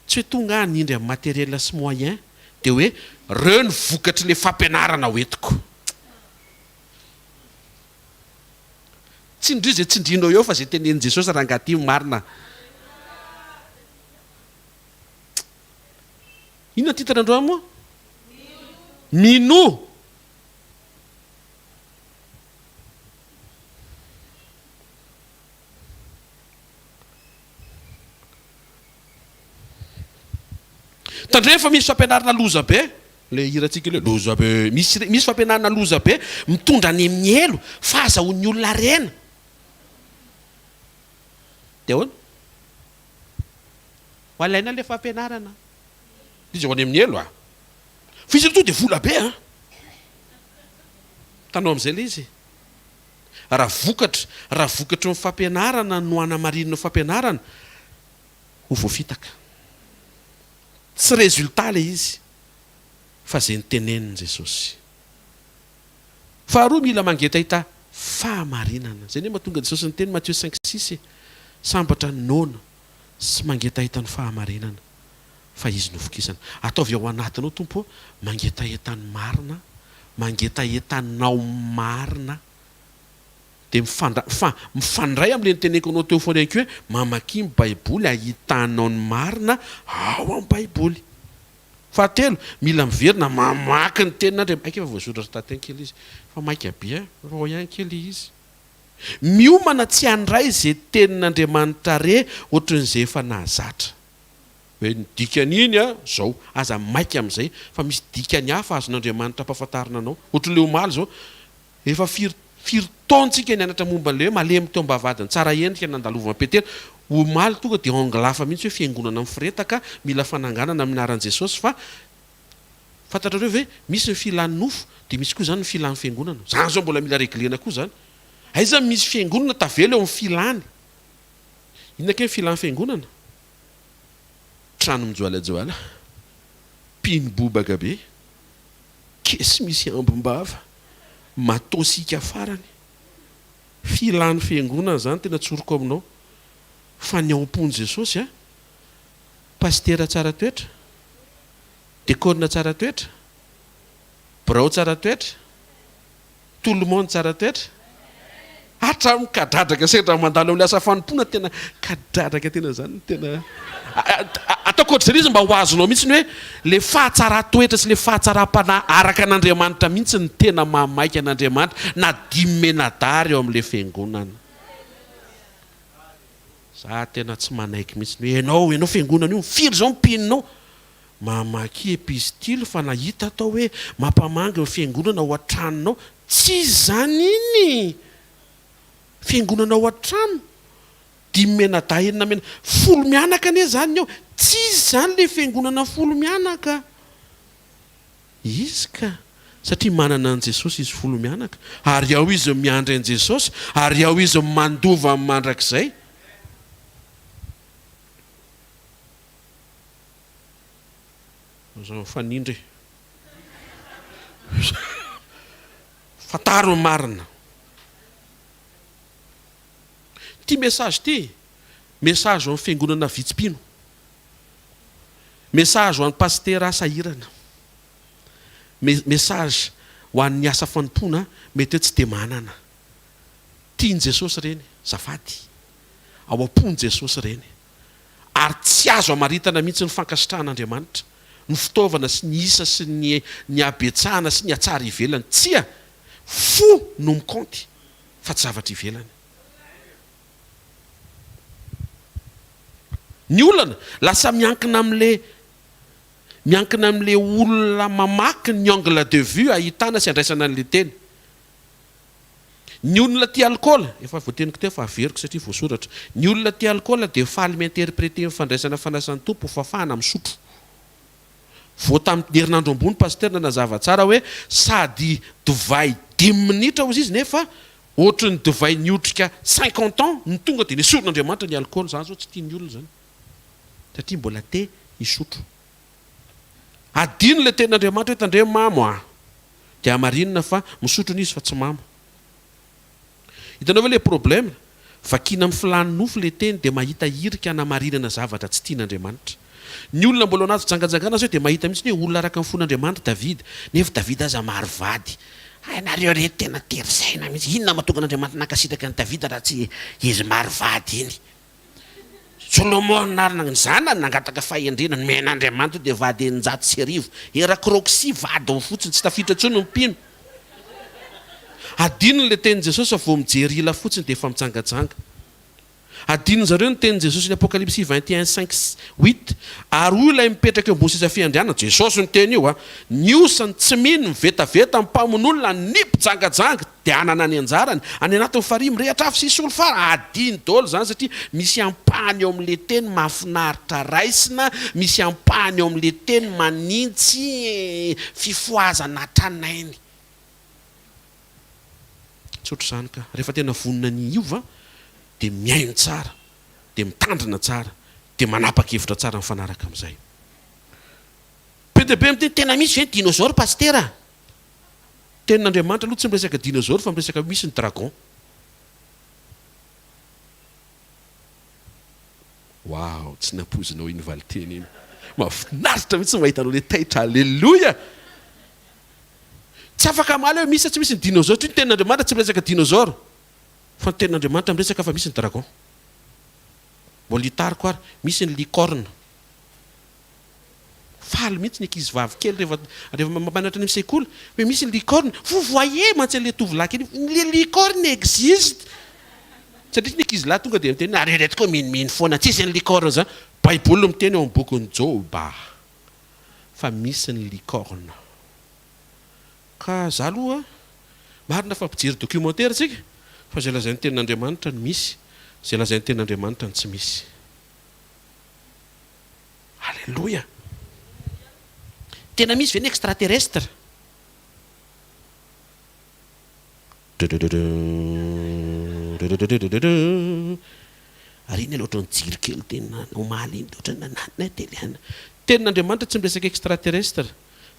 Tsy hoe tonga aho hanindry amin'ny matériel sy moyen dia hoe reo ny vokatr'ilay fampianarana hoentiko. Tsindrio izay tsindrinao eo fa izay tenenin'i Jesosy rangahy ity marina. Inona titre androany moa? Minoa. Tandremo fa misy fampianarana loza be, le hirantsika le loza be, misy misy fampianarana loza be mitondra any amin'ny helo fa azahoan'ny olona harena. Dia ahoana? Ho alaina ilay fampianarana. Izy ho any amin'ny helo a. Fa izy aloha tonga dia vola be a. Hitanao amin'izay ilay izy. Raha vokatra, raha vokatry ny fampianarana no hanamarinana fampianarana, Ho voafitaka. Tsy résultat ilay izy fa izay notenenin'i Jesosy. Faharoa, mila mangetaheta fahamarinana. Izay anie mahatonga Jesosy niteny Matio cinq six e, Sambatra ny noana sy mangetaheta ny fahamarinana, fa izy no vokisana. Ataovy ao anatinao Tompo ô, mangetaheta ny marina, mangetaheta anao marina. Dia mifandra, fa mifandray amin'ilay niteneniko anao teo foana ihany koa hoe mamakia ny Baiboly ahitanao ny marina ao amin'ny Baiboly. Fahatelo, mila miverina mamaky ny tenin'Andriamanitra. Aika efa voasoratra tato ihany kely izy. Fa maika be an, efa ao ihany kely izy. Miomana tsy handray izay tenin'Andriamanitra re ohatran'izay efa nahazatra. Hoe ny dikan'iny an, zao. Aza maika amin'izay fa misy dikany hafa azon'Andriamanitra ampahafantarina anao. Ohatran'ilay omaly izao, Efa firy firy taona tsika nianatra momba an'ilay hoe malemy teo am-bavahadin'i Tsaraendrika nandalovan'i Petera. Omaly tonga dia angle hafa mihitsy hoe fiangonana miforetaka, mila fananganana amin'ny anaran'i Jesosy fa fantatrareo ve misy ny filan'ny nofo dia misy koa izany ny filan'ny fiangonana. Izany izao mbola mila reglena koa izany. Aiza misy fiangonana tavela eo amin'ny filany? Inona kay ny filan'ny fiangonana? Trano mijoalajoala, mpino bobaka be. Kesy misy ambim-bava, matosika farany. Filan'ny fiangonana zany tena tsoriko aminao. Fa ny ao am-pon'i Jesosy a! Pasitera tsara toetra, dekôna tsara toetra, birao tsara toetra, tout le monde tsara toetra. Hatramin'ny kadradraka sendra mandalo amin'ny asa fanompoana tena kadradraka tena zany no tena ataoko ohatr'izay ilay izy mba ho azonao mihitsy ny hoe le fahatsaran-toetra sy le fahatsaram-panahy araka an'Andriamanitra mihitsy no tena mahamaika an'Andriamanitra na dimy menadary eo amin'ilay fiangonana. Za tena tsy manaiky mihitsy ny hoe ianao ianao fiangonana io firy izao ny mpinonao? Mamakia epistily fa nahita atao hoe mampamangy ny fiangonana ao an-tranonao. Tsy izany iny! Fiangonana ao an-trano, dimy mianadahy enina miana, folo mianaka anie izany ny ao. Tsy izy izany ilay fiangonana folo mianaka. Izy ka! Satria manana an'i Jesosy izy folo mianaka, ary ao izy miandry an'i Jesosy, ary ao izy mandova ny mandrakizay. Aza mifanindry e. Fantaro ny marina. Ity message ity, message ho an'ny fiangonana vitsy mpino. Message ho an'ny pasitera sahirana. Message ho an'ny asa fanompoana mety hoe tsy dia manana. Tian'i Jesosy ireny, zafady. Ao am-pon'i Jesosy ireny. ary tsy azo amaritana mihitsy ny fankasitrahan'Andriamanitra, ny fitaovana sy ny isa sy ny ny habetsahana sy ny hatsara ivelany. Tsia! Fo no mikaonty fa tsy zavatra ivelany. Ny olana, lasa miankina amin'le miankina amin'le olona mamaky ny angle de vue ahitana sy andraisana an'le teny. Ny olona tia alikaola, efa voateniko teo fa averiko satria voasoratra, ny olona tia alikaola dia faly mi-interpreter ny fandraisana fanasan'ny Tompo ho fafahana misotro. Vao tamin'ny herinandro ambony Pasteur nanazava tsara hoe sady divay dimy minitra hozy izy nefa ohatry ny divay niotrika cinquante ans no tonga dia nesorin'Andriamanitra ny alikaola. Izany izao tsy tian'ny olona izany satria mbola te hisotro. Adino ilay tenin'Andriamanitra hoe tandremo mamo a! Dia hamarinina fa misotro anie izy fa tsy mamo. Hitanao ve ilay problème? Vakiana amin'ny filàn'ny nofo ilay teny dia mahita hirika hanamarinana zavatra tsy tian'Andriamanitra. Ny olona mbola ao anaty fijangajangana zao dia mahita mihitsy hoe olona araka ny fon'Andriamanitra Davida, nefa Davida aza maro vady. Hay nareo reto tena tery saina mihitsy, inona mahatonga an'Andriamanitra nankasitraka an'i Davida raha tsy izy maro vady iny? Solomona ary ny zanany nangataka fahendrena, nomen'Andriamanitra io dia vady 1600, Herakroxy vadiny fotsiny, tsy tafiditra intsony ny mpino. Adinony ilay tenin'i Jesosy fa vao mijery ila fotsiny dia efa mijangajanga. Adinon'zareo ny tenin'i Jesosy ny Apokalypsy 21 5 8, ary hoy ilay mipetraka eo ambony seza fiandrianana, Jesosy niteny io a, ny osa, ny tsy mino, ny vetaveta, ny mpamono olona, ny mpijangajanga, Dia hanana ny anjarany any anatin'ny farihy mirehitra afo sy solifara. Adino daholo izany satria misy ampahany eo amin'ilay teny mahafinaritra raisina, misy ampahany eo amin'ilay teny manintsy fifohazana tranainy. Tsy ohatr'izany ka. Rehefa tena vonona ny hiova dia mihaino tsara, dia mitandrina tsara, dia. Dia manapa-kevitra tsara mifanaraka amin'izay. Be dia be miteny, tena misy ve ny dinosaure Pasitera a? Tenin'Andriamanitra aloha tsy miresaka dinosaure fa miresaka hoe misy ny dragon. Waouh, tsy nampoizinao iny valinteny iny. Mahafinaritra mihitsy mahita anao le taitra. Alléluia! Tsy afaka hamaly hoe misy sa tsy misy ny dinosaure satria ny tenin'Andriamanitra tsy miresaka dinosaure fa ny tenin'Andriamanitra miresaka fa misy ny dragon. Mbola hitariko ary, misy ny licorne. Faly mihitsy ny ankizy vavy kely rehefa rehefa mampianatra any amin'ny sekoly hoe misy ny licorne. Vous voyez mantsy an'ilay tovolahy kely iny, les licornes existent. Satria ny ankizy lahy tonga dia miteny hoe nareo ireto koa minomino foana, tsisy ny licorne izany. Baiboly no miteny ao amin'ny bokin'i Joba fa misy ny licorne. Ka za aloha marina fa mpijery documentaire tsika fa izay lazain'ny tenin'Andriamanitra no misy, izay lazain'ny tenin'Andriamanitra no tsy misy. Aleloia! Tena misy ve ny extraterrestre? Ary iny aloha ohatran'ny jiro kely tena omaly iny dia ohatran'ny nananina teny an. Tenin'Andriamanitra tsy miresaka extraterrestre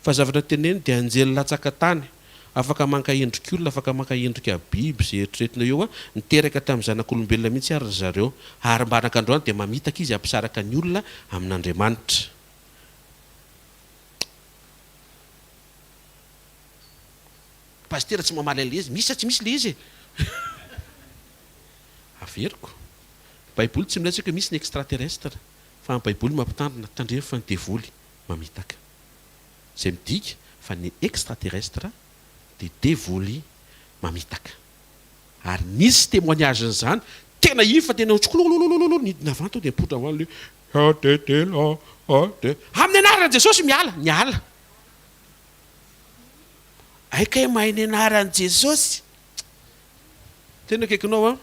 fa zavatra teneniny dia anjely latsaka tany afaka maka endrik'olona afaka maka endrika biby izay eritreretina eo niteraka tamin'ny zanak'olombelona mihitsy ary ry zareo ary mba anak'androany dia mamitaka izy hampisaraka ny olona amin'Andriamanitra. Pasitera tsy mamaly an'ilay izy, misy sa tsy misy ilay izy e? Averiko, ny baiboly tsy milaza hoe misy ny extraterrestre fa ny baiboly mampitandrina, tandremo fa ny devoly mamitaka. Izay midika fa ny extraterrestre dia devoly mamitaka. Ary nisy témoignage-n'izany, tena iny fa tena otrkolololololo nidina avy any tonga dia nipoitra avy any le ADDLAAD. Amin'ny anaran'i Jesosy miala, niala. Hay kay mahay ny anaran'i Jesosy. Tena akaikinao an.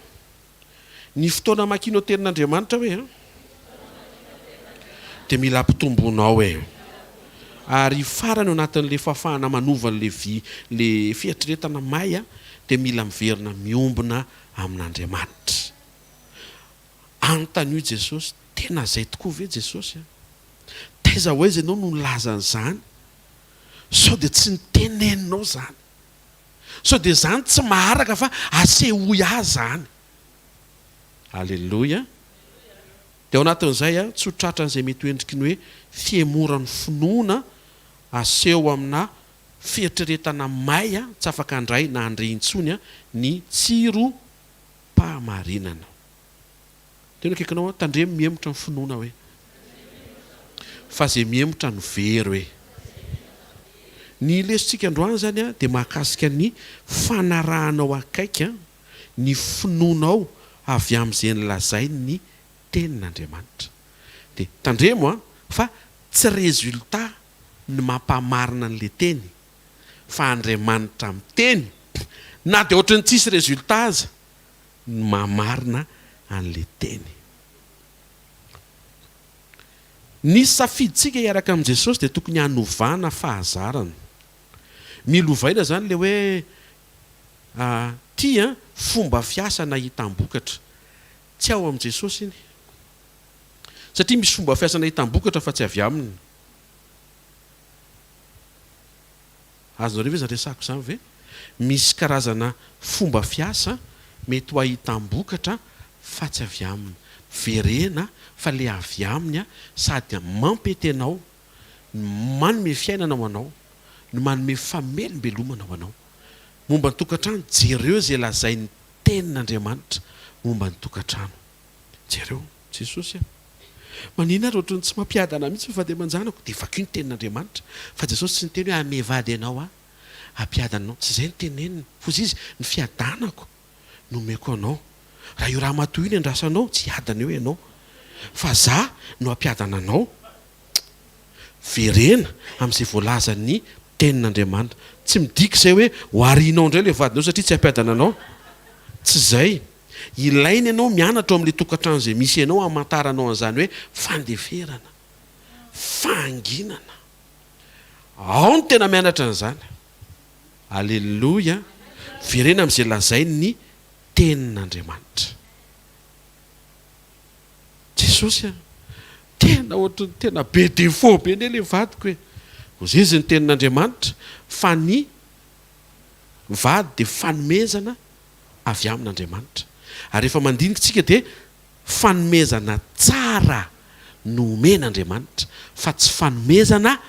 Ny fotoana amakianao tenin'Andriamanitra hoe an, dia mila ampitomboinao e. Ary farany ao anatin'ilay fahafahana manova an'ilay vy, ilay fieritreretana may an, dia mila miverina miombona amin'Andriamanitra. Anontanio i Jesosy, tena izay tokoa ve Jesosy an? Taiza ho aiza ianao no nilaza an'izany? Sao dia tsy niteneninao izany? Sao dia izany tsy maharaka fa asehoy ahy izany. Aleloia. Dia ao anatin'izay, tsy ho tratran'izay mety ho endriky ny hoe fihemoran'ny finoana aseho amina fieritreretana may tsy afaka handray na handre intsony ny tsirom-pahamarinana. Tena akaikinao an, tandremo mihemotra ny finoana hoe. Fa ze mihemotra no very hoe. Ny lesontsika androany izany an dia mahakasika ny fanarahanao akaiky an ny finoanao avy amin'izay nolazain'ny tenin'Andriamanitra. Dia tandremo an fa tsy résultat ny mampamarina an'ilay teny fa Andriamanitra miteny na dia ohatran'ny tsisy résultat aza. ny maha marina an'ilay teny. Ny safidintsika hiaraka amin'i Jesosy dia tokony hanovana fahazarana. Mila ovaina izany ilay hoe tia fomba fiasa nahitam-bokatra. Tsy ao amin'i Jesosy iny. Satria misy fomba fiasa nahitam-bokatra fa tsy avy aminy. Azonareo ve izany resahako izany ve? Misy karazana fomba fiasa mety ho ahitam-bokatra fa tsy avy aminy. Miverena fa le avy aminy sady mampety anao no manome fiainana ho anao no manome famelombelomana ho anao. Momba ny tokantrano, jereo izay lazain'ny tenin'Andriamanitra momba ny tokantrano. Jereo, Jesosy a! Manina ary ohatran'ny tsy mampiadana mihitsy ny vady aman-janako. Dia vakio ny tenin'Andriamanitra. Fa Jesosy tsy niteny hoe hanome vady anao aho, hampiadana anao. Tsy izay no teneniny. Hozy izy, ny fiadanako no omeko anao. Raha io ramatoa io no andrasanao, tsy hiadana eo ianao. Fa za no hampiadana anao. Verena amin'izay voalazan'ny tenin'Andriamanitra. Tsy midika izay hoe ho arianao indray ilay vadinao satria tsy hampiadana anao. Tsy izay. Ilaina ianao mianatra ao amin'ilay tokantrano izay misy anao hamantaranao an'izany hoe fandeferana, fahanginana. Ao no tena mianatra an'izany. Aleloia. Verena amin'izay lazain'ny tenin'Andriamanitra. Jesosy a! Tena ohatran'ny tena be défaut be anie le vadiko e! Hozizy ny tenin'Andriamanitra fa ny vady dia fanomezana avy amin'Andriamanitra. Ary rehefa mandinika isika dia fanomezana tsara no omen'Andriamanitra fa tsy fanomezana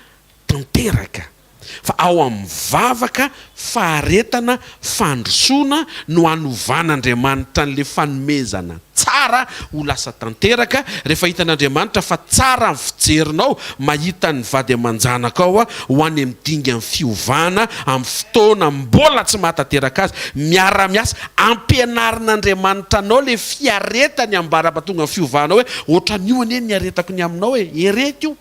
tanteraka. Fa ao amin'ny vavaka, faharetana, fandrosoana no hanovan'Andriamanitra an'ilay fanomezana tsara ho lasa tanteraka, rehefa hitan'Andriamanitra fa tsara ny fijerinao mahita ny vady aman-janakao ho any amin'ny dingan'ny fiovana amin'ny fotoana mbola tsy mahatanteraka azy, miara-miasa, ampianarin'Andriamanitra anao ilay fiaretany ambara-pahatonga ny fiovanao hoe ohatran'io anie ny niaretako ny aminao e, ereto io.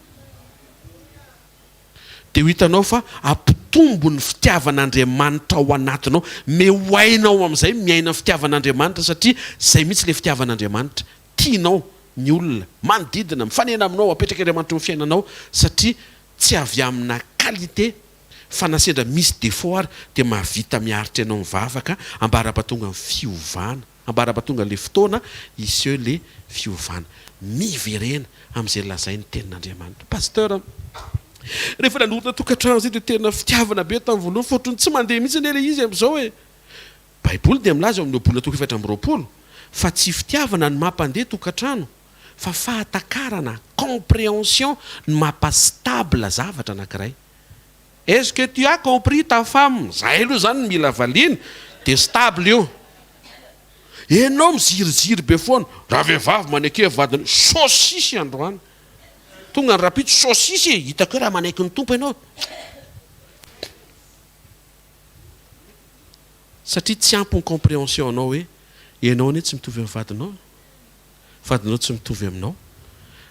Dia ho hitanao fa hampitombo ny fitiavan'Andriamanitra ao anatinao. Meo hainao amin'izay miaina ny fitiavan'Andriamanitra satria izay mihitsy ilay fitiavan'Andriamanitra. Tianao ny olona manodidina, mifanena aminao, apetrak'Andriamanitra eo amin'ny fiainanao satria tsy avy amina qualité fa na sendra misy défaut ary dia mahavita miaritra ianao mivavaka ambara-pahatonga ny fiovana. Ambara-pahatonga le fotoana hiseho le fiovana. Miverena amin'izay lazain'ny tenin'Andriamanitra. Pasteur a! Rehefa nanorina tokantrano zay dia tena fitiavana be tamin'ny voalohany fa ohatran'ny tsy mandeha mihitsy anie le izy amin'izao e! Baiboly dia milaza ao amin'ny Ohabolana toko 24 fa tsy fitiavana no mampandeha tokantrano fa fahatakarana, comprehension, no mampa stable zavatra anankiray. Est ce que tu as compris ta femme? Zay aloha zany no mila valiana de stable io. Enao miziriziry be foana, ravehivavy maneke vadiny saucisse androany. Tonga ny rapitso saucisse e, hitako hoe raha manaiky ny Tompo enao. Satria tsy ampy ny comprehension anao hoe enao anie tsy mitovy amin'ny vadinao. Vadinao tsy mitovy aminao.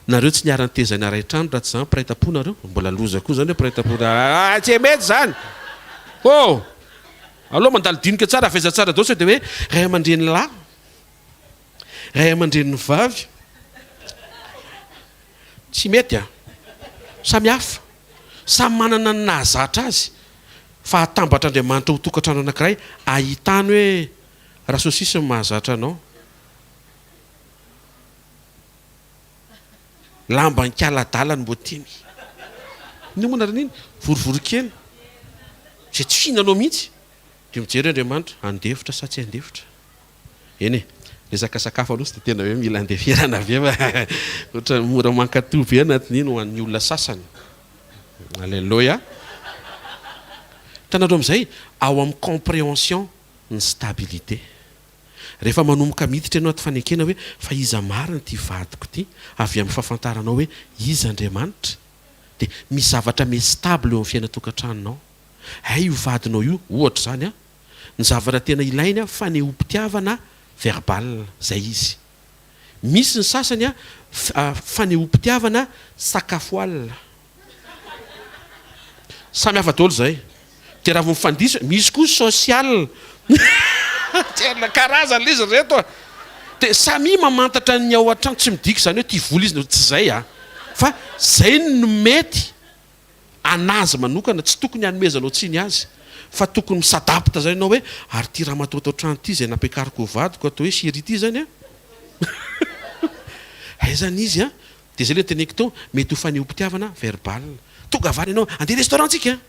Nareo tsy niara-nitezaina ray trano raha tsy zany mpiray tampo nareo. Mbola loza koa zany hoe mpiray tampo ah tsy mety zany. Oh! Aleo mandalo dinika tsara avaiza tsara daholo sao dia hoe ray aman-dreny lahy, ray aman-dreniny vavy. Tsy mety a! Samy hafa. Samy manana ny nahazatra azy. Fa atambatr'Andriamanitra ho tokantrano anankiray ahitany hoe rasosisy ny mahazatra anao. Lamba nikaladala no mbô tiany. Inona moa anarany iny? Vorivorikena. Izay tsy fihinanao mihitsy. Dia mijery Andriamanitra, handefitra sa tsy handefitra? Eny e, resaka sakafo aloha tsy dia tena hoe mila andeferana be fa ohatran'ny mora mankato be anatin'iny ho an'ny olona sasany. Alléluia. Hitanareo amin'izay, ao amin'ny compréhension ny stabilité. Rehefa manomboka miditra ianao ato fanekena hoe fa iza marina ity vadiko ity, avy amin'ny fahafantaranao hoe iza Andriamanitra, dia misy zavatra miha stable eo amin'ny fiainan-tokantranonao. Hay io vadinao io, ohatra izany an, ny zavatra tena ilainy an, fanehoam-pitiavana verbal, izay izy. Misy ny sasany an, fanehoam-pitiavana sakafo alina. Samy hafa daholo zay. Dia raha vao mifandiso, misy koa social. Tena karazany le izy ry reto a. Dia samia mamantatra ny ao an-trano, tsy midika izany hoe tia vola izy, tsy zay a. Fa zay no mety anazy manokana, tsy tokony hanomezanao tsiny azy. Fa tokony mi-s'adapte zany ianao hoe ary ity ramatoa ato an-trano ity izay nampiakariko ho vadiko atao hoe chérie ity zany a. Aiza ny izy a. Dia izay ilay noteneniko teo, mety ho fanehoam-pitiavana verbal. Tonga avy any ianao, andeha restaurant tsika an!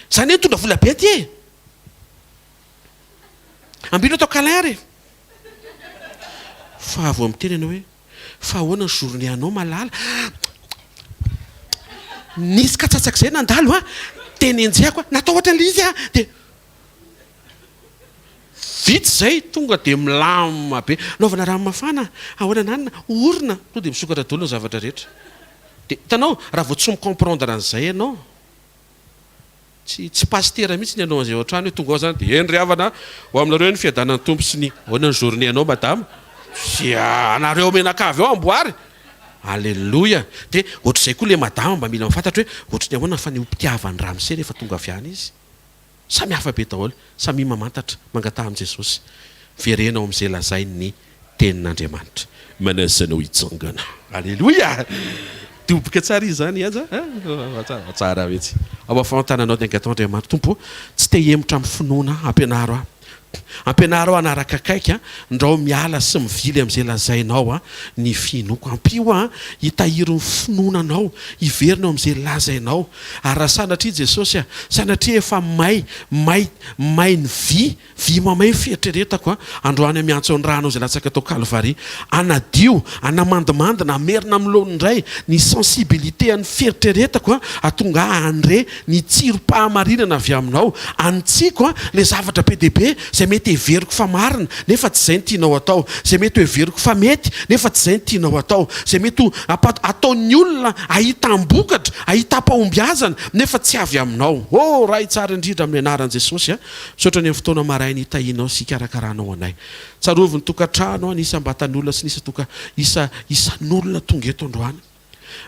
Za anie nitondra vola be aty e! Ambino atao câlin ary e! Fa vao miteny ianao hoe, fa ahoana ny journée anao malala? Nisy katsatsaka izay nandalo an, dia nenjehako an, natao ohatran'ilay izy an, dia. Vita izay, tonga dia milamina be. Anaovana rano mafana, ahoana nanina, orona, tonga dia misokatra daholo ny zavatra rehetra. Dia hitanao, raha vao tsy mi-comprendre an'izay ianao, tsy tsy pasitera mihitsy ny hanao an'izay ao an-trano hoe tonga ao izany dia eny ry havana, ho aminareo ny fiadanan'ny Tompo sy ny, ahoana ny journée anao madama? Dia anareo mianakavy ao amboary. Aleloia. Dia ohatr'izay koa ilay madama mba mila mahafantatra hoe ohatry ny ahoana ny fanehoam-pitiavan'ny ramose rehefa tonga avy any izy. Samy hafa be daholo. Samia mamantatra, mangataha amin'i Jesosy. Miverena ao amin'izay lazain'ny Tenin'Andriamanitra. Manasa anao hitsangana. Aleloia! Doboka tsara izy izany aza a! Tsara mihitsy. Ao afovoan-tananao dia angataho Andriamanitra, Tompo ô, tsy te hihemotra amin'ny finoana aho, ampianaro aho. Ampianaro aho hanaraka akaiky an, ndrao miala sy mivily amin'izay lazainao an, ny finoako. Ampio aho hitahiry ny finoana anao, hiverina eo amin'izay lazainao. Ary raha sanatria Jesosy a, sanatria efa may, may, may ny vy, vy mamay ny fieritreretako a, androany aho miantso ny rànao izay latsaka tao Kalvary, hanadio, hanamandimandina, hamerina amin'ny laoniny indray ny sensibilité an'ny fieritreretako a, hahatonga ahy handre ny tsirom-pahamarinana avy aminao, anitsiako a, ilay zavatra be dia be izay mety heveriko fa marina nefa tsy izay no tianao atao, izay mety ho heveriko fa mety nefa tsy izay no tianao atao, izay mety ho ataon'ny olona ahitam-bokatra, ahitam-pahombiazana nefa tsy avy aminao. Oh Ray tsara indrindra amin'ny anaran'i Jesosy a, misaotra ny amin'ny fotoana maraina hitahianao sy hikarakaranao anay. Tsarovy ny tokantrano a, ny isam-batan'olona sy ny isa-toka isa isan'olona tonga eto androany.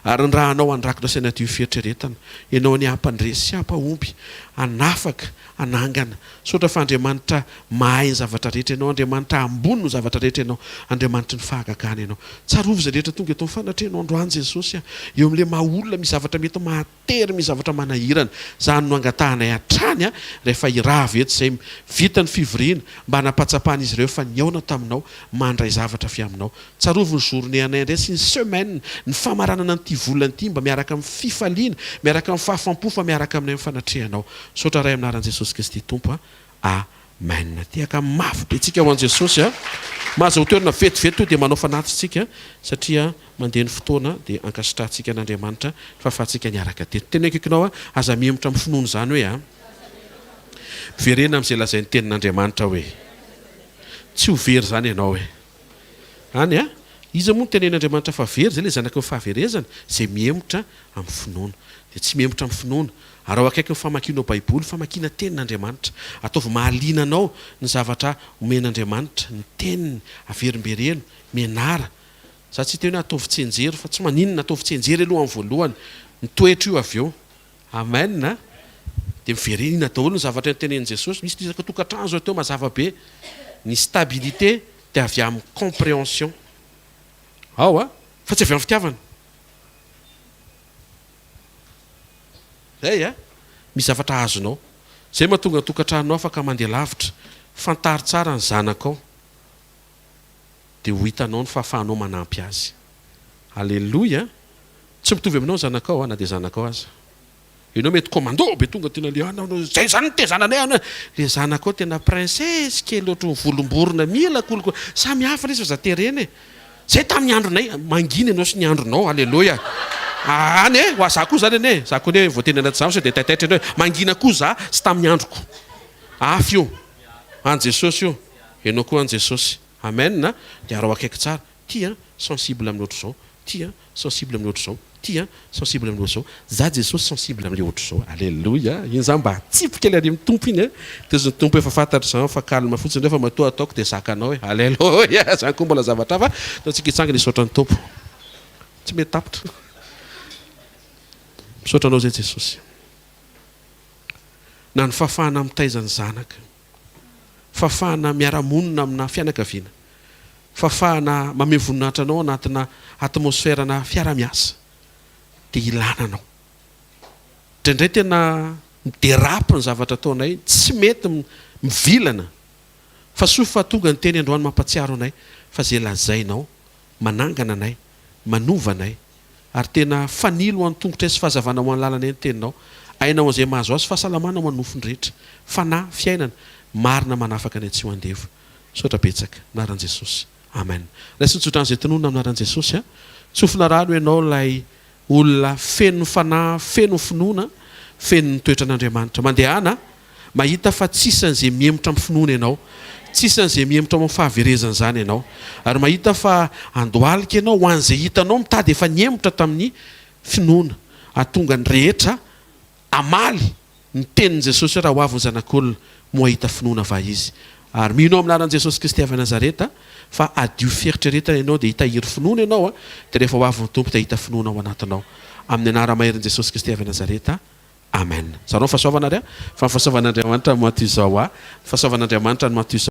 Ary ny rahanao handrakotra sy hanadio fieritreretana. Ianao anie hampandresy sy hampahomby, hanafaka, hanangana. Misaotra fa Andriamanitra mahay ny zavatra rehetra Ianao, Andriamanitra ambony noho ny zavatra rehetra Ianao, Andriamanitry ny fahagagana Ianao. Tsarovy izay rehetra tonga eto amin'ny fanatrehanao androany Jesosy a! Eo amin'ilay maha olona misy zavatra mety mahatery, misy zavatra manahirana. Izany no angatahanay hatrany a, rehefa hirava eto izay vita ny fivoriana, mba hanampatsapan'izy ireo fa nihaona taminao, mandray zavatra avy aminao. Tsarovy ny journée anay indray sy ny semaine, ny famaranana an'ity volana ity mba miaraka amin'ny fifaliana, miaraka amin'ny fahafampo fa miaraka aminay amin'ny fanatrehanao. Misaotra Ray amin'ny anaran'i Jesosy Kristy Tompo a. Amen. Tehaka mafy be tsika ho an'i Jesosy a. Mahazo toerana vetivety toa dia manao fanatitra tsika satria mandeha ny fotoana dia ankasitrahantsika an'Andriamanitra ny fahafahantsika niaraka teto. Tena akaikinao a, aza mihemotra amin'ny finoana izany hoe a. Miverena amin'izay lazain'ny tenin'Andriamanitra hoe. Tsy ho very izany ianao e. Any a! Iza moa no tenenin'Andriamanitra fa very? Izay ilay zanaky ny fahaverezana, izay mihemotra amin'ny finoana. Dia tsy mihemotra amin'ny finoana. Araho akaiky ny famakianao Baiboly, famakiana Tenin'Andriamanitra. Ataovy mahaliana anao ny zavatra omen'Andriamanitra, ny Teniny, averimbereno, mianara. Za tsy hiteny hoe ataovy tsianjery fa tsy maninona, ataovy tsianjery aloha amin'ny voalohany. Mitoetra io avy eo. Amen a! Dia miverena daholo ny zavatra notenenin'i Jesosy. Misy resaka tokantrano zao teo mazava be. Ny stabilité dia avy amin'ny compréhension. Ao a! Fa tsy avy amin'ny fitiavana. Zay a! Misy zavatra azonao. Zay mahatonga ny tokantranonao afaka mandeha lavitra. Fantaro tsara ny zanakao. Dia ho hitanao ny fahafahanao manampy azy. Aleloia! Tsy mitovy aminao ny zanakao a, na dia zanakao aza. Ianao mety commando be tonga tena le anao zay zany nitezana anay an! Le zanakao tena princesse kely ohatry ny volomborona mila kolikoly. Samy hafa lesy fa za terena e. Zay tamin'ny andronay, mangina ianao sy ny andronao, aleloia. Any e, hoa za koa zany anie, za koa anie voateny anaty zany sao dia taitaitra ianao e. Mangina koa za sy tamin'ny androko. Hafa io. An'i Jesosy io. Ianao koa an'i Jesosy. Amen a. Dia araho akaiky tsara. Ty an, sensible amin'ny ohatr'izao, ty an, sensible amin'ny ohatr'izao, ty an, sensible amin'ny ohatr'izao, za Jesosy sensible amin'le ohatr'izao, Aleloia, iny zany mba atsipy kely ary amin'ny Tompo iny an, de ozy ny Tompo efa fantatro zany fa calme fotsiny reo fa matoa ataoko de zakanao e, Aleloia, zany koa mbola zavatra hafa, ataontsika hitsangana hisaotra ny Tompo, tsy mety tapitra, misaotra anao zay Jesosy, na ny fahafahana mitaiza ny zanaka. Fahafahana miara-monina amina fianakaviana. Fahafahana mamehy voninahitra anao anatina atmosfera-na fiara-miasa. Dia ilana anao. Indraindray tena mi-derape ny zavatra ataonay, tsy mety, mivilana. Fa soa fa tonga ny teny androany mampatsiaro anay fa izay lazainao manangana anay, manova anay. Ary tena fanilo ho an'ny tongotray sy fahazavana ho an'ny lalanay ny teninao. Aina ho an'izay mahazo azy, fahasalamana ho an'ny nofony rehetra. Fanahy, fiainana, marina manafaka ny tsy ho andevo. Misaotra betsaka. Anaran'i Jesosy. Amen. Raiso ny tsodrano izay tononina amin'ny anaran'i Jesosy a. Tsofina rano ianao ilay olona feno ny fanahy, feno ny finoana, feno ny toetran'Andriamanitra. Mandehana Mahita fa tsy isan'izay mihemotra amin'ny finoana ianao. Tsy isan'izay mihemotra ao amin'ny fahaverezana izany ianao. Ary mahita fa handohalika ianao ho an'izay hitanao mitady efa nihemotra tamin'ny finoana. Hahatonga ny rehetra hamaly ny tenin'i Jesosy hoe raha ho avy ny Zanak'olona, moa hahita finoana va izy? Ary mino aho amin'ny anaran'i Jesosy Kristy avy Nazareta fa hadio fieritreretana ianao dia hitahiry finoana ianao dia rehefa ho avy ny Tompo dia hahita finoana ao anatinao. Amin'ny anara-maherin'i Jesosy Kristy avy Nazareta. Amen. Zarao ny fahasoavana ary a! Fa ny fahasoavan'Andriamanitra no maha toy izao ahy. Ny fahasoavan'Andriamanitra no maha toy izao.